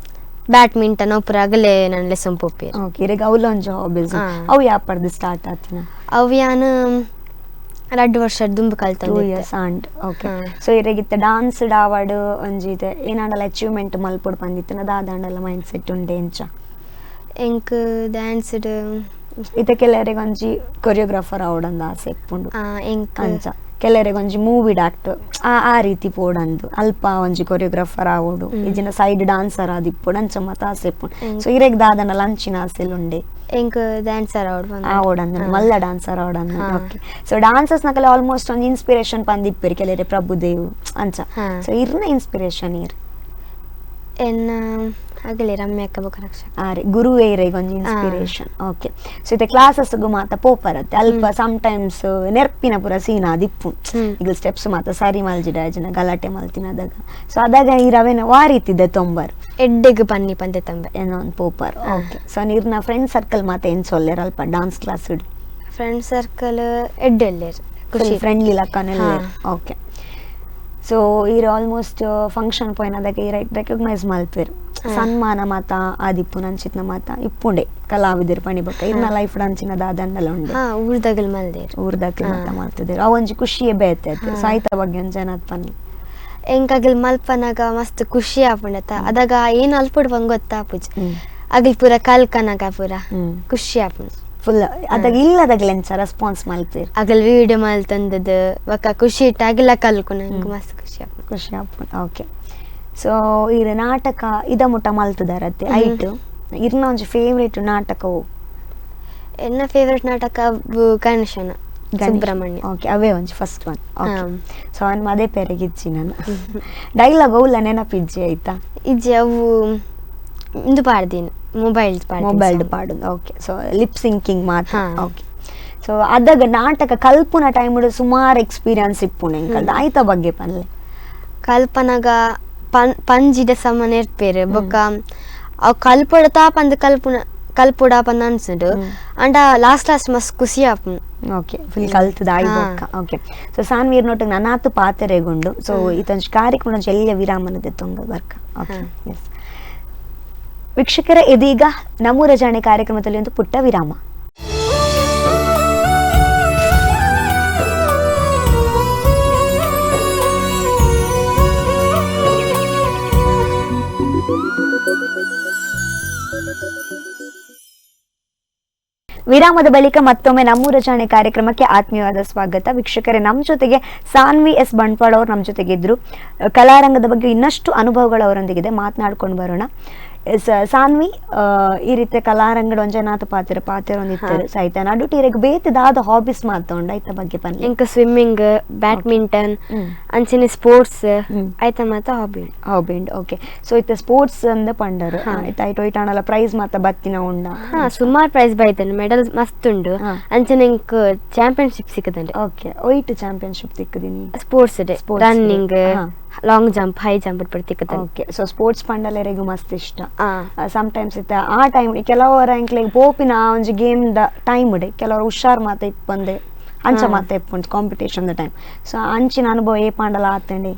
ಬ್ಯಾಡ್ಮಿಂಟನ್ ಒಪುರ ಅಗಲೆ ನನ್ನ ಲೆಸನ್ ಪೋಪೇರು. ಓಕೆ ಇರೆಗ್ ಅವ್ಲ ಒಂಜಿ ಹಾಬೀಸ್ ಅವು ಯಾಪರ್ದು ಸ್ಟಾರ್ಟ್ ಆತಿನ? ಅವು ಯಾನ್ 2 ವರ್ಷ ದುಂಬು ಕಲ್ತೊಂದು 2 years and. Okay so ಇರೆಗಿತ್ತ dance ಡಾವಡ್ ಒಂಜಿ ಇದೆ ಏನಾಂಡಲ ಅಚೀವ್ಮೆಂಟ್ ಮಲ್ಪೊಡು ಪಂದಿತ್ತನ ದಾದಾಂಡಲ ಮೈಂಡ್ ಸೆಟ್ ಉಂಡೆ ಎಂಚ? ಎಂಕ್ ಡ್ಯಾನ್ಸ್ ಇತ್ತೆ ಕೆಲವರಿಗೆ ಒಂಜಿ ಕೊರಿಯೋಗ್ರಾಫರ್ ಆವಡಂದು ಆಸೆ ಇಪ್ಪುಂಡು ಎಂಕ್ ಅಂಚ ಕೆಲವರಿಗೆ ಒಂಜಿ ಮೂವಿ ಡಾಕ್ಟರ್ ಆ ರೀತಿ ಪೋಡಂದು ಅಲ್ಪ ಒಂಜಿ ಕೊರಿಯೋಗ್ರಾಫರ್ ಆವೋಡು ಇಜಿನ ಸೈಡ್ ಡಾನ್ಸರ್ ಆದಿಪ್ಪೊಡು ಅಂಚ ಮಾತ ಆಸೆ ಇಪ್ಪುಂಡು. ಸೊ ಇರೆಗ್ ದಾದನಲ ಅಂಚಿನ ಆಸೆಲು ಉಂಡೆ? ಎಂಕ್ ಡ್ಯಾನ್ಸರ್ ಆವಡ್ ಆವಡಂದು ಮಲ್ಲ ಡಾನ್ಸರ್ ಆವಡಂದು. ಓಕೆ ಸೊ ಡಾನ್ಸರ್ಸ್ ನಕಲೆ ಆಲ್ಮೋಸ್ಟ್ ಒಂಜಿ ಇನ್ಸ್ಪಿರೇಷನ್ ಪಂದಿಪ್ಪೇರು ಕೆಲವರೆ ಪ್ರಭುದೇವ್ ಅಂಚ. ಸೊ ಇರ್ನ ಇನ್ಸ್ಪಿರೇಷನ್ ಇರ್? ಎನ್ನ ಅಗಲೆ ರಮ್ಯಕ್ಕ ಬೊಕ್ಕ ರಕ್ಷಕ ಆರೆ ಗುರುವೇ ಇರೆಗ್ ಒಂಜಿ ಇನ್ಸ್ಪಿರೇಷನ್. ಓಕೆ ಸೊ ಇತ್ತೆ ಕ್ಲಾಸಸ್ಗು ಮಾತ ಪೋಪರತ್ತೆ ಅಲ್ಪ ಸಮ್ಟೈಮ್ಸ್ ನೆರ್ಪಿನ ಪೂರ ಸೀನ್ ಆದಿಪ್ಪು ಈಗ ಸ್ಟೆಪ್ಸ್ ಮಾತ ಸರಿ ಮಲ್ಜಿಡ ಜನ ಗಲಾಟೆ ಮಲ್ತಿನ ಅದಾಗ ಸೊ ಅದಾಗ ಈ ರವೆನ ವಾ ರೀತಿದ್ದೆ ತೊಂಬರ್ ಎಡ್ಡೆಗ್ ಪನ್ನಿ ಪಂತೆ ತಂಬೆ ಏನೋ ಒಂದು ಪೋಪರ್. ಓಕೆ ಸೊ ನೀರ್ನ ಫ್ರೆಂಡ್ ಸರ್ಕಲ್ ಮಾತ ಏನ್ ಸೊಲ್ಲೇರ್ ಅಲ್ಪ ಡಾನ್ಸ್ ಕ್ಲಾಸ್ ಇಡ್? ಫ್ರೆಂಡ್ ಸರ್ಕಲ್ ಎಡ್ಡೆ ಎಲ್ಲೇರ್ ಖುಷಿ ಫ್ರೆಂಡ್ಲಿ ಲಕ್ಕನೆಲ್ಲ. ಓಕೆ ಸೊ ಈರ್ ಆಲ್ಮೋಸ್ಟ್ ಫಂಕ್ಷನ್ ಪೋಯಿನ ಅದಕ್ಕೆ ಈ ರೆಕಗ್ನೈಸ್ ಮಲ್ಪೇರು ಸನ್ಮಾನ ಮಾತ ಆದಿಪ್ಪು ನಂಚಿತ್ನ ಮಾತ ಇಪ್ಪುಂಡೆ ಕಲಾವಿದರು ಪಣಿ ಬೊಕ್ಕ ಇರ್ನ ಲೈಫ್ ಅಂಚಿನ ದಾದಂಡಲ ಉಂಡೆ ಊರ್ದಗಲ್ ಮಲ್ದೇರು ಊರ್ದಗಲ್ ಮಾತ ಮಲ್ತದೇರು ಅವು ಒಂಜಿ ಖುಷಿಯೇ ಬೇತೆ ಸಾಹಿತ್ಯ ಬಗ್ಗೆ ಒಂಜಿ ಏನಾದ್ ಪನ್ನಿ? ಎಂಕ್ ಅಗಲ್ ಮಲ್ಪನಾಗ ಮಸ್ತ್ ಖುಷಿ ಆಪುಂಡತ ಅದಾಗ ಏನು ಅಲ್ಪುಡು ಪಂಗ್ ಗೊತ್ತಾಪುಜಿ ಅಗಲ್ ಪೂರ ಕಲ್ಕನಾಗ ಪೂರ ಖುಷಿ ಆಪುಂಡು ಫುಲ್. ಅದಾಗ ಇಲ್ಲದಾಗಲ ಎಂಚ ರೆಸ್ಪಾನ್ಸ್ ಮಲ್ಪೇರು? ಅಗಲ್ ವೀಡಿಯೋ ಮಲ್ತಂದದ್ದು ಬೊಕ್ಕ ಖುಷಿ ಇಟ್ಟು ಅಗಲ ಕಲ್ಕುನ ಮಸ್ತ್ ಖುಷಿ ಆಪುಂಡು ಖುಷಿ ಆಪುಂಡು. ಓಕೆ ಸೊ ಇರ್ ನಾಟಕ ಇದ ಮುಟ್ಟ ಮಲ್ತದಾರತ್ತೆ ಐಟ್ ಇರ್ನ ಒಂಜಿ ಫೇವ್ರೇಟ್ ನಾಟಕವು? ಎನ್ನ ಫೇವ್ರೇಟ್ ನಾಟಕ ಗಣೇಶನ ಸುಬ್ರಹ್ಮಣ್ಯ. ಓಕೆ ಅವೇ ಒಂಜಿ ಫಸ್ಟ್ ಒನ್. ಓಕೆ ಸೊ ಅವನ್ ಮದೇ ಪೇರೆಗೆ ಇಜ್ಜಿ ನಾನು ಡೈಲಾಗ್ ಅವುಲ ನೆನಪಿಜ್ಜಿ ಆಯ್ತಾ? ಇಜ್ಜಿ ಅವು ಇಂದು ಪಾಡ್ದೀನಿ ಮೊಬೈಲ್ ಮೊಬೈಲ್ ಪಾಡುದು. ಓಕೆ ಸೊ ಲಿಪ್ ಸಿಂಕಿಂಗ್ ಮಾತ್ರ. ಓಕೆ ಸೊ ಅದಾಗ ನಾಟಕ ಕಲ್ಪುನ ಟೈಮ್ ಸುಮಾರು ಎಕ್ಸ್ಪೀರಿಯನ್ಸ್ ಇಪ್ಪುಂಡು ಎಂಕಲ್ದ ಆಯ್ತ ಬಗ್ಗೆ ಪನ್ಲೆ? ಕಲ್ಪನಾಗ ಪಂಜಿದ ಸಮ ನೆರ್ಪೇರು ಬೊಕ್ಕ ಅವು ಕಲ್ಪೊಡ ಪಂದ್ ಕಲ್ಪುನ ಕಲ್ಪೊಡ ಪಂದ್ ಅನ್ಸುಂಡು ಅಂಡ ಲಾಸ್ಟ್ ಲಾಸ್ಟ್ ಮಸ್ತ್ ಖುಷಿ ಆಪುಂಡು. ಓಕೆ ಫುಲ್ ಕಲ್ತದ ಆಯ್ಬೊಕ್ಕ. ಓಕೆ ಸೊ ಸಾನ್ವೀರ್ ನೋಟಗ್ ನನಾತು ಪಾತೆರೆಗುಂಡು. ಸೊ ಇತೊಂಜಿ ಕಾರ್ಯಕ್ರಮ ಒಂಜಿ ಎಲ್ಯ ವಿರಾಮನದ ತೊಂಗ ಬರ್ಕ. ಓಕೆ ಎಸ್ ವೀಕ್ಷಕರ, ಇದೀಗ ನಮ್ಮೂರ ಜಾಣೆ ಕಾರ್ಯಕ್ರಮದಲ್ಲಿ ಒಂದು ಪುಟ್ಟ ವಿರಾಮ. ವಿರಾಮದ ಬಳಿಕ ಮತ್ತೊಮ್ಮೆ ನಮ್ಮೂರ ಜಾಣೆ ಕಾರ್ಯಕ್ರಮಕ್ಕೆ ಆತ್ಮೀಯವಾದ ಸ್ವಾಗತ. ವೀಕ್ಷಕರೇ, ನಮ್ಮ ಜೊತೆಗೆ ಸಾನ್ವಿ ಎಸ್ ಬಂಟ್ವಾಳ ಅವರು ನಮ್ಮ ಜೊತೆಗೆ ಇದ್ರು. ಕಲಾರಂಗದ ಬಗ್ಗೆ ಇನ್ನಷ್ಟು ಅನುಭವಗಳು ಅವರೊಂದಿಗಿದೆ, ಮಾತನಾಡ್ಕೊಂಡು ಬರೋಣ. ಸಾನ್ವಿ, ಈ ರೀತಿಯ ಕಲಾರಂಗದ ಒಂಜನಾಥ ಪಾತ್ರ ಪಾತ್ರ ಒಂದಿತ್ತರು ಸಾಹಿತ್ಯ ನಡುಟು ಇರೆಗ್ ಬೇತದಾದ ಹಾಬೀಸ್ ಮಾತೊಂಡ ಐತ ಬಗ್ಗೆ ಪನ್ಲೆ. ಎಂಕ್ ಸ್ವಿಮ್ಮಿಂಗ್, ಬ್ಯಾಡ್ಮಿಂಟನ್, ಅಂಚನೆ ಸ್ಪೋರ್ಟ್ಸ್ ಐತ ಮಾತ ಹಾಬಿ. ಹಾಬಿ ಉಂಡು. ಓಕೆ, ಸೊ ಇತ್ತೆ ಸ್ಪೋರ್ಟ್ಸ್ ಅಂದ ಪಂಡರು ಆಯ್ತು ಐಟ್ ಒಯ್ಟ್ ಆಂಡಲ ಪ್ರೈಸ್ ಮಾತ ಬತ್ತಿನ ಉಂಡ? ಹಾ, ಸುಮಾರು ಪ್ರೈಸ್ ಬೈತಂಡು, ಮೆಡಲ್ ಮಸ್ತ್ ಉಂಡು. ಅಂಚನೆ ಎಂಕ್ ಚಾಂಪಿಯನ್ಶಿಪ್ ಸಿಕ್ಕದಂಡು. ಓಕೆ, ಒಯ್ಟ್ ಚಾಂಪಿಯನ್ಶಿಪ್ ತಿಕ್ಕದಿನಿ? Sports day, running, long jump, high jump ತಿಕ್ಕದಂಡು. Okay, so sports ಪಂಡಲೆರೆಗೂ ಮಸ್ತ್ ಇಷ್ಟ. ಸಮ್ಟೈಮ್ಸ್ ಇತ್ತ ಆ ಟೈಮ್ ಕೆಲವರ ಎಂಕ್ಲೆಗ್ ಪೋಪಿನ ಒಂಜಿ game the time ಉಡೆ ಕೆಲವರು ಹುಷಾರ್ ಮಾತ ಇಪ್ಪಂದೆ ಅಂಚ ಮಾತ ಇಪ್ಪುಂಡು competition the time. So ಅಂಚಿನ ಅನುಭವ ಏ ಪಾಂಡಲ ಆತಂಡೆ?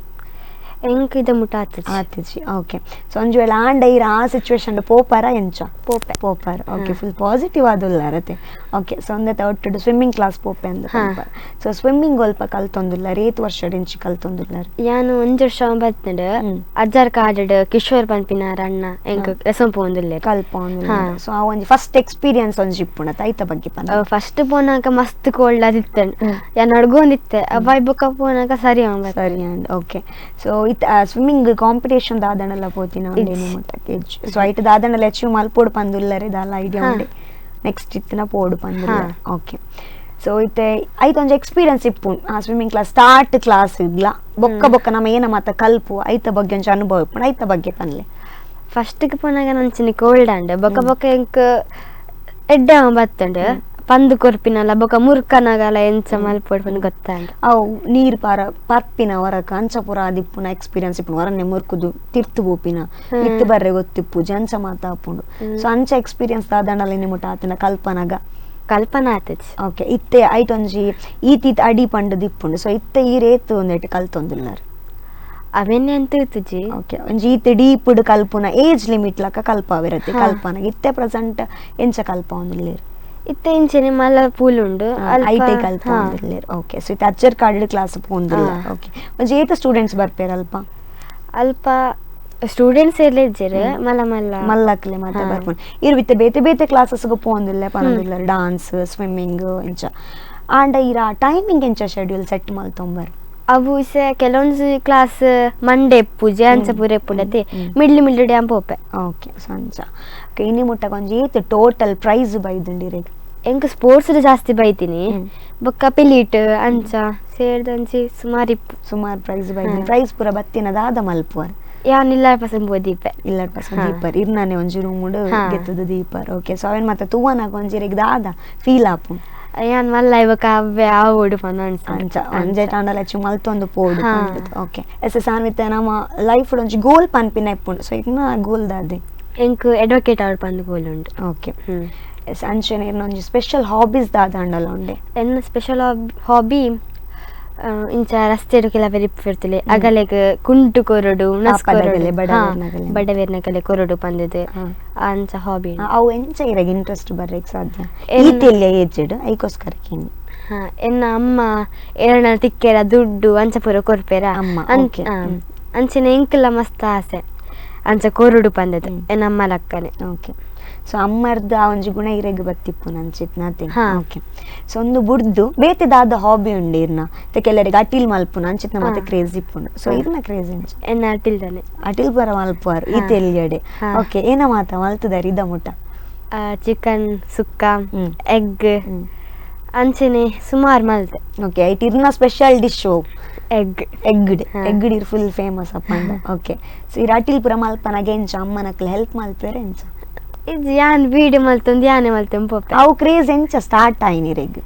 ಎಂಕ್ ಇದ ಮುಟ್ಟ ಆತಜಿ. ಆತಜಿ. ಓಕೆ, ಸೊ ಒಂಜಿ ವೇಳೆ ಆಂಡ ಇರ ಆ ಸಿಚುವೇಶನ್ ಪೋಪಾರ ಎಂಚ? ಪೋಪೆ. ಪೋಪಾರ. Okay, full positive ಆದುಲ್ಲಾರತೆ. Okay, so ಒಂದೇ ಒಟ್ಟು ಸ್ವಿಮ್ಮಿಂಗ್ ಕ್ಲಾಸ್ ಪೋಪೆ ಅಂದ. ಸೊ ಸ್ವಿಮ್ಮಿಂಗ್ ಒಲ್ಪ ಕಲ್ತೊಂದುಲ್ಲ, ರೇತ್ ವರ್ಷ ಇಂಚಿ ಕಲ್ತೊಂದುಲ್ಲಾರ? ಯಾನು ಒಂಜಿ ವರ್ಷ ಬರ್ತಂಡು. ಅಜ್ಜಾರ್ ಕಾಡಡ್ ಕಿಶೋರ್ ಪನ್ಪಿನಾರ ಅಣ್ಣ ಎಂಕ್ ಲೆಸನ್ ಪೋಂದುಲ್ಲೆ ಕಲ್ಪೊಂದುಲ್ಲ. ಸೊ ಆ ಒಂಜಿ ಫಸ್ಟ್ ಎಕ್ಸ್ಪೀರಿಯನ್ಸ್ ಒಂಜಿ ಇಪ್ಪುಂಡ ಐತ ಬಗ್ಗೆ ಪನ್ನ. ಫಸ್ಟ್ ಪೋನಾಗ ಮಸ್ತ್ ಕೋಲ್ಡ್ ಆದಿತ್ತಂಡ್, ಯಾನ್ ಅಡ್ಗೊಂದಿತ್ತೆ. ಅವಾಯ್ ಬೊಕ್ಕ ಪೋನಾಗ ಸರಿ. ಸರಿ. ಓಕೆ, ಸೊ ಇತ್ ಸ್ವಿಮ್ಮಿಂಗ್ ಕಾಂಪಿಟೇಷನ್ ದಾದಣಲ್ಲ ಪೋತಿನ? ಸೊ ಐಟ್ ದಾದಣಲ್ಲ ಅಚೀವ್ ಮಲ್ಪೋಡು ಪಂದುಲ್ಲರೆ ದಾಲ ಐಡಿಯಾ ಉಂಡೆ ನೆಕ್ಸ್ಟ್ ಇತ್ತಿನ ಪೋಡು ಪಂದುಲ್ಲ? ಓಕೆ, ಸೊ ಇತ್ತೆ ಐತ ಒಂಜಿ ಎಕ್ಸ್ಪೀರಿಯನ್ಸ್ ಇಪ್ಪು ಆ swimming class start class ಇಗ್ಲ ಬೊಕ್ಕ ಬೊಕ್ಕ ನಮ್ಮ ಏನ ಮಾತ ಕಲ್ಪು ಐತ ಬಗ್ಗೆ ಒಂಜಿ ಅನುಭವ ಇಪ್ಪು ಐತ ಬಗ್ಗೆ ಪನ್ಲೆ. ಫಸ್ಟ್ ಪೋನಾಗ ನಂಚಿನ ಕೋಲ್ಡ್ ಅಂಡ್ ಬೊಕ್ಕ ಬೊಕ್ಕ ಎಂಕ್ ಎಡ್ಡೆ ಬತ್ತಂಡ್ ಪಂದು ಕೊರ್ಪಿನಲ್ಲ ಬೊಕ್ಕ ಮುರ್ಕನಾಗಲ ಎಂಚ ಮಲ್ಪೊಡು ಪಂದ್ ಗೊತ್ತಾಂಡ್. ಅವು ನೀರ್ ಪಾರ ಪರ್ಪಿನ ಹೊರಕ ಅಂಚ ಪೂರ ಆದಿಪ್ಪುನ ಎಕ್ಸ್ಪೀರಿಯನ್ಸ್ ಇಪ್ಪುನ ಹೊರನ್ನೆ ಮುರ್ಕುದು ತಿರ್ತು ಪೋಪಿನ ಮಿತ್ತು ಬರ್ರೆ ಗೊತ್ತಿಪ್ಪು ಅಂಚ ಮಾತ ಆಪುಂಡು. ಸೊ ಅಂಚ ಎಕ್ಸ್ಪೀರಿಯನ್ಸ್ ದಾದಣಲ ಮುಟ್ಟ ಆತನ ಕಲ್ಪನಾಗ? ಕಲ್ಪನಾ ಆತಜಿ. ಓಕೆ, ಇತ್ತೆ ಐಟ್ ಒಂಜಿ ಈತೀತ್ ಅಡಿ ಪಂಡದ್ ಇಪ್ಪುಂಡು. ಸೊ ಇತ್ತೆ ಈ ರೇತ್ ಒಂದೆಟ್ ಕಲ್ತೊಂದುಲ್ಲಾರ್? ಅವೆನ್ನೆ ಅಂತ ಇತ್ತುಜಿ. ಓಕೆ, ಒಂಜಿ ಈತ್ ಡೀಪ್ ಕಲ್ಪುನ ಏಜ್ ಲಿಮಿಟ್ ಲಕ ಕಲ್ಪಾವಿರತ್ತೆ ಕಲ್ಪನಾಗ. ಇತ್ತೆ ಪ್ರೆಸೆಂಟ್ ಎಂಚ ಕಲ್ಪ ಒಂದುಲ್ಲೇರ್? ಇತ್ತೆ ಇಂಚನೆ ಮಲ್ಲ ಪೂಲ್ ಉಂಡು ಐಟೈ ಕಲ್ಪ ಒಂದುಲ್ಲೇರ್. ಓಕೆ, ಸೊ ಇತ್ತೆ ಅಚ್ಚರ್ ಕಾರ್ಡ್ ಕ್ಲಾಸ್ ಪೋಂದುಲ್ಲ. ಓಕೆ, ಒಂಜಿ ಏತ ಸ್ಟೂಡೆಂಟ್ಸ್ ಬರ್ಪೇರ್ ಅಲ್ಪ? ಅಲ್ಪ ಸ್ಟೂಡೆಂಟ್ಸ್ ಎಲ್ಲ ಇಜ್ಜೆರ್, ಮಲ್ಲ ಮಲ್ಲ ಮಲ್ಲಕ್ಲೆ ಮಾತ ಬರ್ಪುಂಡು. ಇರ್ ವಿತ್ತೆ ಬೇತೆ ಬೇತೆ ಕ್ಲಾಸಸ್ ಪೋಂದುಲ್ಲೆ ಪನೊಂದುಲ್ಲೆರ್, ಡಾನ್ಸ್, ಸ್ವಿಮ್ಮಿಂಗ್ ಇಂಚ. ಆಂಡ ಇರ ಟೈಮಿಂಗ್ ಎಂಚ ಶೆಡ್ಯೂಲ್ ಸೆಟ್ ಮಲ್ತೊಂಬರ್? ಅವು ಇಸೆ ಕೆಲವೊಂದು ಕ್ಲಾಸ್ ಮಂಡೇ ಪೂಜೆ ಅಂಚ ಪೂರ ಇಪ್ಪುಂಡತೆ middle middle day ಪೋಪೆ. Okay, so ಅಂಚ. ಓಕೆ, ಇನಿ ಮುಟ್ಟಕ ಒಂಜಿ ಏತ್ ಟೋಟಲ್ ಪ್ರೈಸ್ ಬೈದುಂಡು ಇರೆಗ್? ಎಂಕ್ ಸ್ಪೋರ್ಟ್ಸ್ ಜಾಸ್ತಿ ಬೈತೀನಿ, ಬೊಕ್ಕ ಪಿಲೀಟ್ ಅಂಚ ಸೇರ್ದಂಚಿ ಸುಮಾರು ಇಪ್ಪು. ಸುಮಾರು ಪ್ರೈಸ್ ಬೈದಿನಿ. ಪ್ರೈಸ್ ಪೂರ ಬತ್ತಿನ ದಾದ ಮಲ್ಪುವರ್? ಯಾನ್ ಇಲ್ಲ ಪಸಂದ್ ದೀಪೆ. ಇಲ್ಲ ಪಸಂದ್ ದೀಪರ್ ಇರ್ನಾನೆ ಒಂಜಿ ರೂಮ್ ಗೆತ್ತದ ದೀಪರ್. ಓಕೆ, ಸೊ ಅವೇನ್ ಮತ್ತೆ ತೂವನಾಗ ಒಂಜಿ ಇರೆಗ್ ದಾದ ಫೀಲ್ ಆಪು? ಯಾನ್ ಮಲ್ಲ ಇವಾಗ ಅವ್ವೆ ಆವೋಡು ಪಂದ್ ಅಂಚ ಒಂಜೆ ಟಾಂಡಲ ಹೆಚ್ಚು ಮಲ್ತೊಂದು ಪೋಡು. ಓಕೆ, ಎಸ್ ಸಾನ್ವಿತ ನಮ್ಮ ಲೈಫ್ ಒಂಜಿ ಗೋಲ್ ಪನ್ಪಿನ ಇಪ್ಪುಂಡು. ಸೊ ಇರ್ನ ಗೋಲ್ ದಾದೆ? ಎಂಕ್ ಅಡ್ವೊಕೇಟ್ ಆವಡ್ ಪಂದ್ ಗೋಲ್ ಉಂಡು. ಓಕೆ, ಎಸ್ ಅಂಚನೆ ಇರ್ನ ಒಂಜಿ ಸ್ಪೆಷಲ್ ಹಾಬೀಸ್ ದಾದ ಅಂಡಲ ಉಂಡೆ? ಎನ್ನ ಸ್ಪೆಷಲ್ ಹಾಬಿ ಇಂಚ ರಸ್ತೆ ಕೆಲವೆರ್ ಇಪ್ಪುರ್ತಿಲೆ ಅಗಲೆಗ್ ಕುಂಟು ಕೊರೊಡು, ಬಡವೆರ್ನಗಲೆ ಕೊರೊಡು ಪಂದದು ಅಂಚ ಹಾಬಿ. ಅವು ಎಂಚ ಇರೆಗ್ ಇಂಟ್ರೆಸ್ಟ್ ಬರ್ರೆಗ್ ಸಾಧ್ಯ ಈತೆಲ್ಲ ಏಜ್ಡ್ ಐಕೋಸ್ಕರ? ಎನ್ನ ಅಮ್ಮ ಏರಣ ತಿಕ್ಕೆರ ದುಡ್ಡು ಅಂಚ ಪೂರ ಕೊರ್ಪೆರ ಅಂಚನೆ ಎಂಕಲ ಮಸ್ತ್ ಆಸೆ ಅಂಚ ಕೊರೊಡು ಪಂದದು ಎನ್ನ ಅಮ್ಮ ಲಕ್ಕನೆ. ಓಕೆ, ಸೊ ಅಮ್ಮರ್ದ ಆ ಒಂಜಿ ಗುಣ ಇರೆಗ್ ಬತ್ತಿಪ್ಪು ನಂಚಿತ್ನಾತೆ. ಓಕೆ, ಸೊ ಒಂದು ಬುಡ್ದು ಬೇತೆ ದಾದ ಹಾಬಿ ಉಂಡು ಇರ್ನ? ಕೆಲವರಿಗೆ ಅಟಿಲ್ ಮಲ್ಪುನ ಅಂಚಿತ್ನ ಮತ್ತೆ ಕ್ರೇಜ್ ಇಪ್ಪುಂಡು. ಸೊ ಇರ್ನ ಕ್ರೇಜ್ ಎಂಚ? ಎನ್ನ ಅಟಿಲ್ ದಾನೆ. ಅಟಿಲ್ ಪರ ಮಲ್ಪುವಾರ್ ಈತ ಎಲ್ಲಿಯಡೆ? ಓಕೆ, ಏನ ಮಾತ ಮಲ್ತುದಾರ್ ಇದ ಮುಟ್ಟ? ಚಿಕನ್ ಸುಕ್ಕ, ಎಗ್ ಅಂಚನೆ ಸುಮಾರು ಮಲ್ತೆ. ಓಕೆ, ಐಟ್ ಇರ್ನ special dish egg? ಎಗ್ಡ್ ಎಗ್ಡ್ ಇರ್ ಫುಲ್ ಫೇಮಸ್ ಅಪ್ಪ. ಓಕೆ, ಸೊ ಇರ್ ಅಟಿಲ್ ಪುರ ಮಲ್ಪನಾಗ ಎಂಚ ಅಮ್ಮನಕ್ಲೆ ಹೆಲ್ಪ್ ಮಲ್ಪೇರ ಎಂಚ? ಇದು ಯಾನ್ ವೀಡಿಯೋ ಮಲ್ತೊಂದು ಯಾನೆ ಮಲ್ತೊಂದು ಪೋಪೆ. ಅವು ಕ್ರೇಜ್ ಎಂಚ ಸ್ಟಾರ್ಟ್ ಆಯಿನಿ ಇರೆಗ್?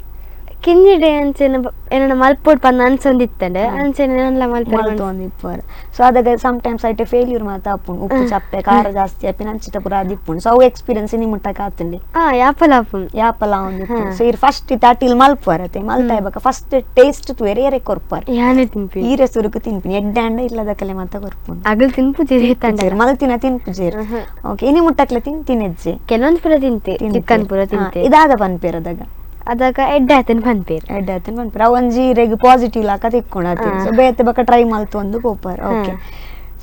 ಕಿಂಜಿಡೆ ಅಂಚನೆ ಏನನ ಮಲ್ಪೊಡು ಪಂದ್ ಅನ್ಸೊಂದಿತ್ತಂಡ್ ಅಂಚನೆ ನನ್ಲ ಮಲ್ತೊಂದಿಪ್ಪುವರ್. ಸೊ ಅದಾಗ ಸಮ್ಟೈಮ್ಸ್ ಐಟೆ ಫೇಲ್ಯೂರ್ ಮಾತ ಆಪುಂಡು, ಉಪ್ಪು ಚಪ್ಪೆ ಖಾರ ಜಾಸ್ತಿ ಆಪಿನ ಅಂಚಿತ ಪೂರ ಆದಿಪ್ಪುಂಡು. ಸೊ ಅವು ಎಕ್ಸ್ಪೀರಿಯನ್ಸ್ ಇನಿ ಮುಟ್ಟಕ ಆತುಂಡೆ? ಯಾಪಲ ಆಪುಂಡು. ಯಾಪಲ ಆವೊಂದಿಪ್ಪುಂಡು. ಸೊ ಇರ್ ಫಸ್ಟ್ ಇತ್ತೆ ಅಟಿಲ್ ಮಲ್ಪುವರ್ ಅತೆ ಮಲ್ತಾಯ್ ಬೊಕ ಫಸ್ಟ್ ಟೇಸ್ಟ್ ತೂವೆರೆ ಏರೆ ಕೊರ್ಪರ್? ಯಾನೆ ತಿನ್ಪಿ. ಈರೆ ಸುರುಕು ತಿನ್ಪಿನಿ ಎಡ್ಡೆ ಅಂಡ ಇಲ್ಲದಕಲೆ ಮಾತ ಕೊರ್ಪುಂಡು? ಅಗಲ್ ತಿನ್ಪುಜೆರ್ ಏತಂಡ ಮಲ್ತಿನ ತಿನ್ಪುಜೆರ್. ಓಕೆ, ಇನಿ ಮುಟ್ಟಕ್ಲೆ ತಿಂತಿನೆಜ್ಜೆ? ಕೆಲವೊಂದು ಪೂರ ತಿಂತೆ, ಚಿಕನ್ ಪೂರ ತಿಂತೆ. ಇದಾದ ಪನ್ಪೇರ್ ಅದಾಗ? ಅದಾಗ ಎಡ್ಡೆ ಆತನ್ ಪನ್ಪೇರ್. ಎಡ್ಡೆ ಆತನ್ ಪನ್ಪೇರ್. ಅವು ಒಂಜಿ ಇರೆಗ್ ಪಾಸಿಟಿವ್ ಲಾಕ ತಿಕ್ಕೊಂಡು ಅತೆ. ಸೊ ಬೇತೆ ಬೊಕ ಟ್ರೈ ಮಲ್ತೊಂದು ಪೋಪರ್. ಓಕೆ,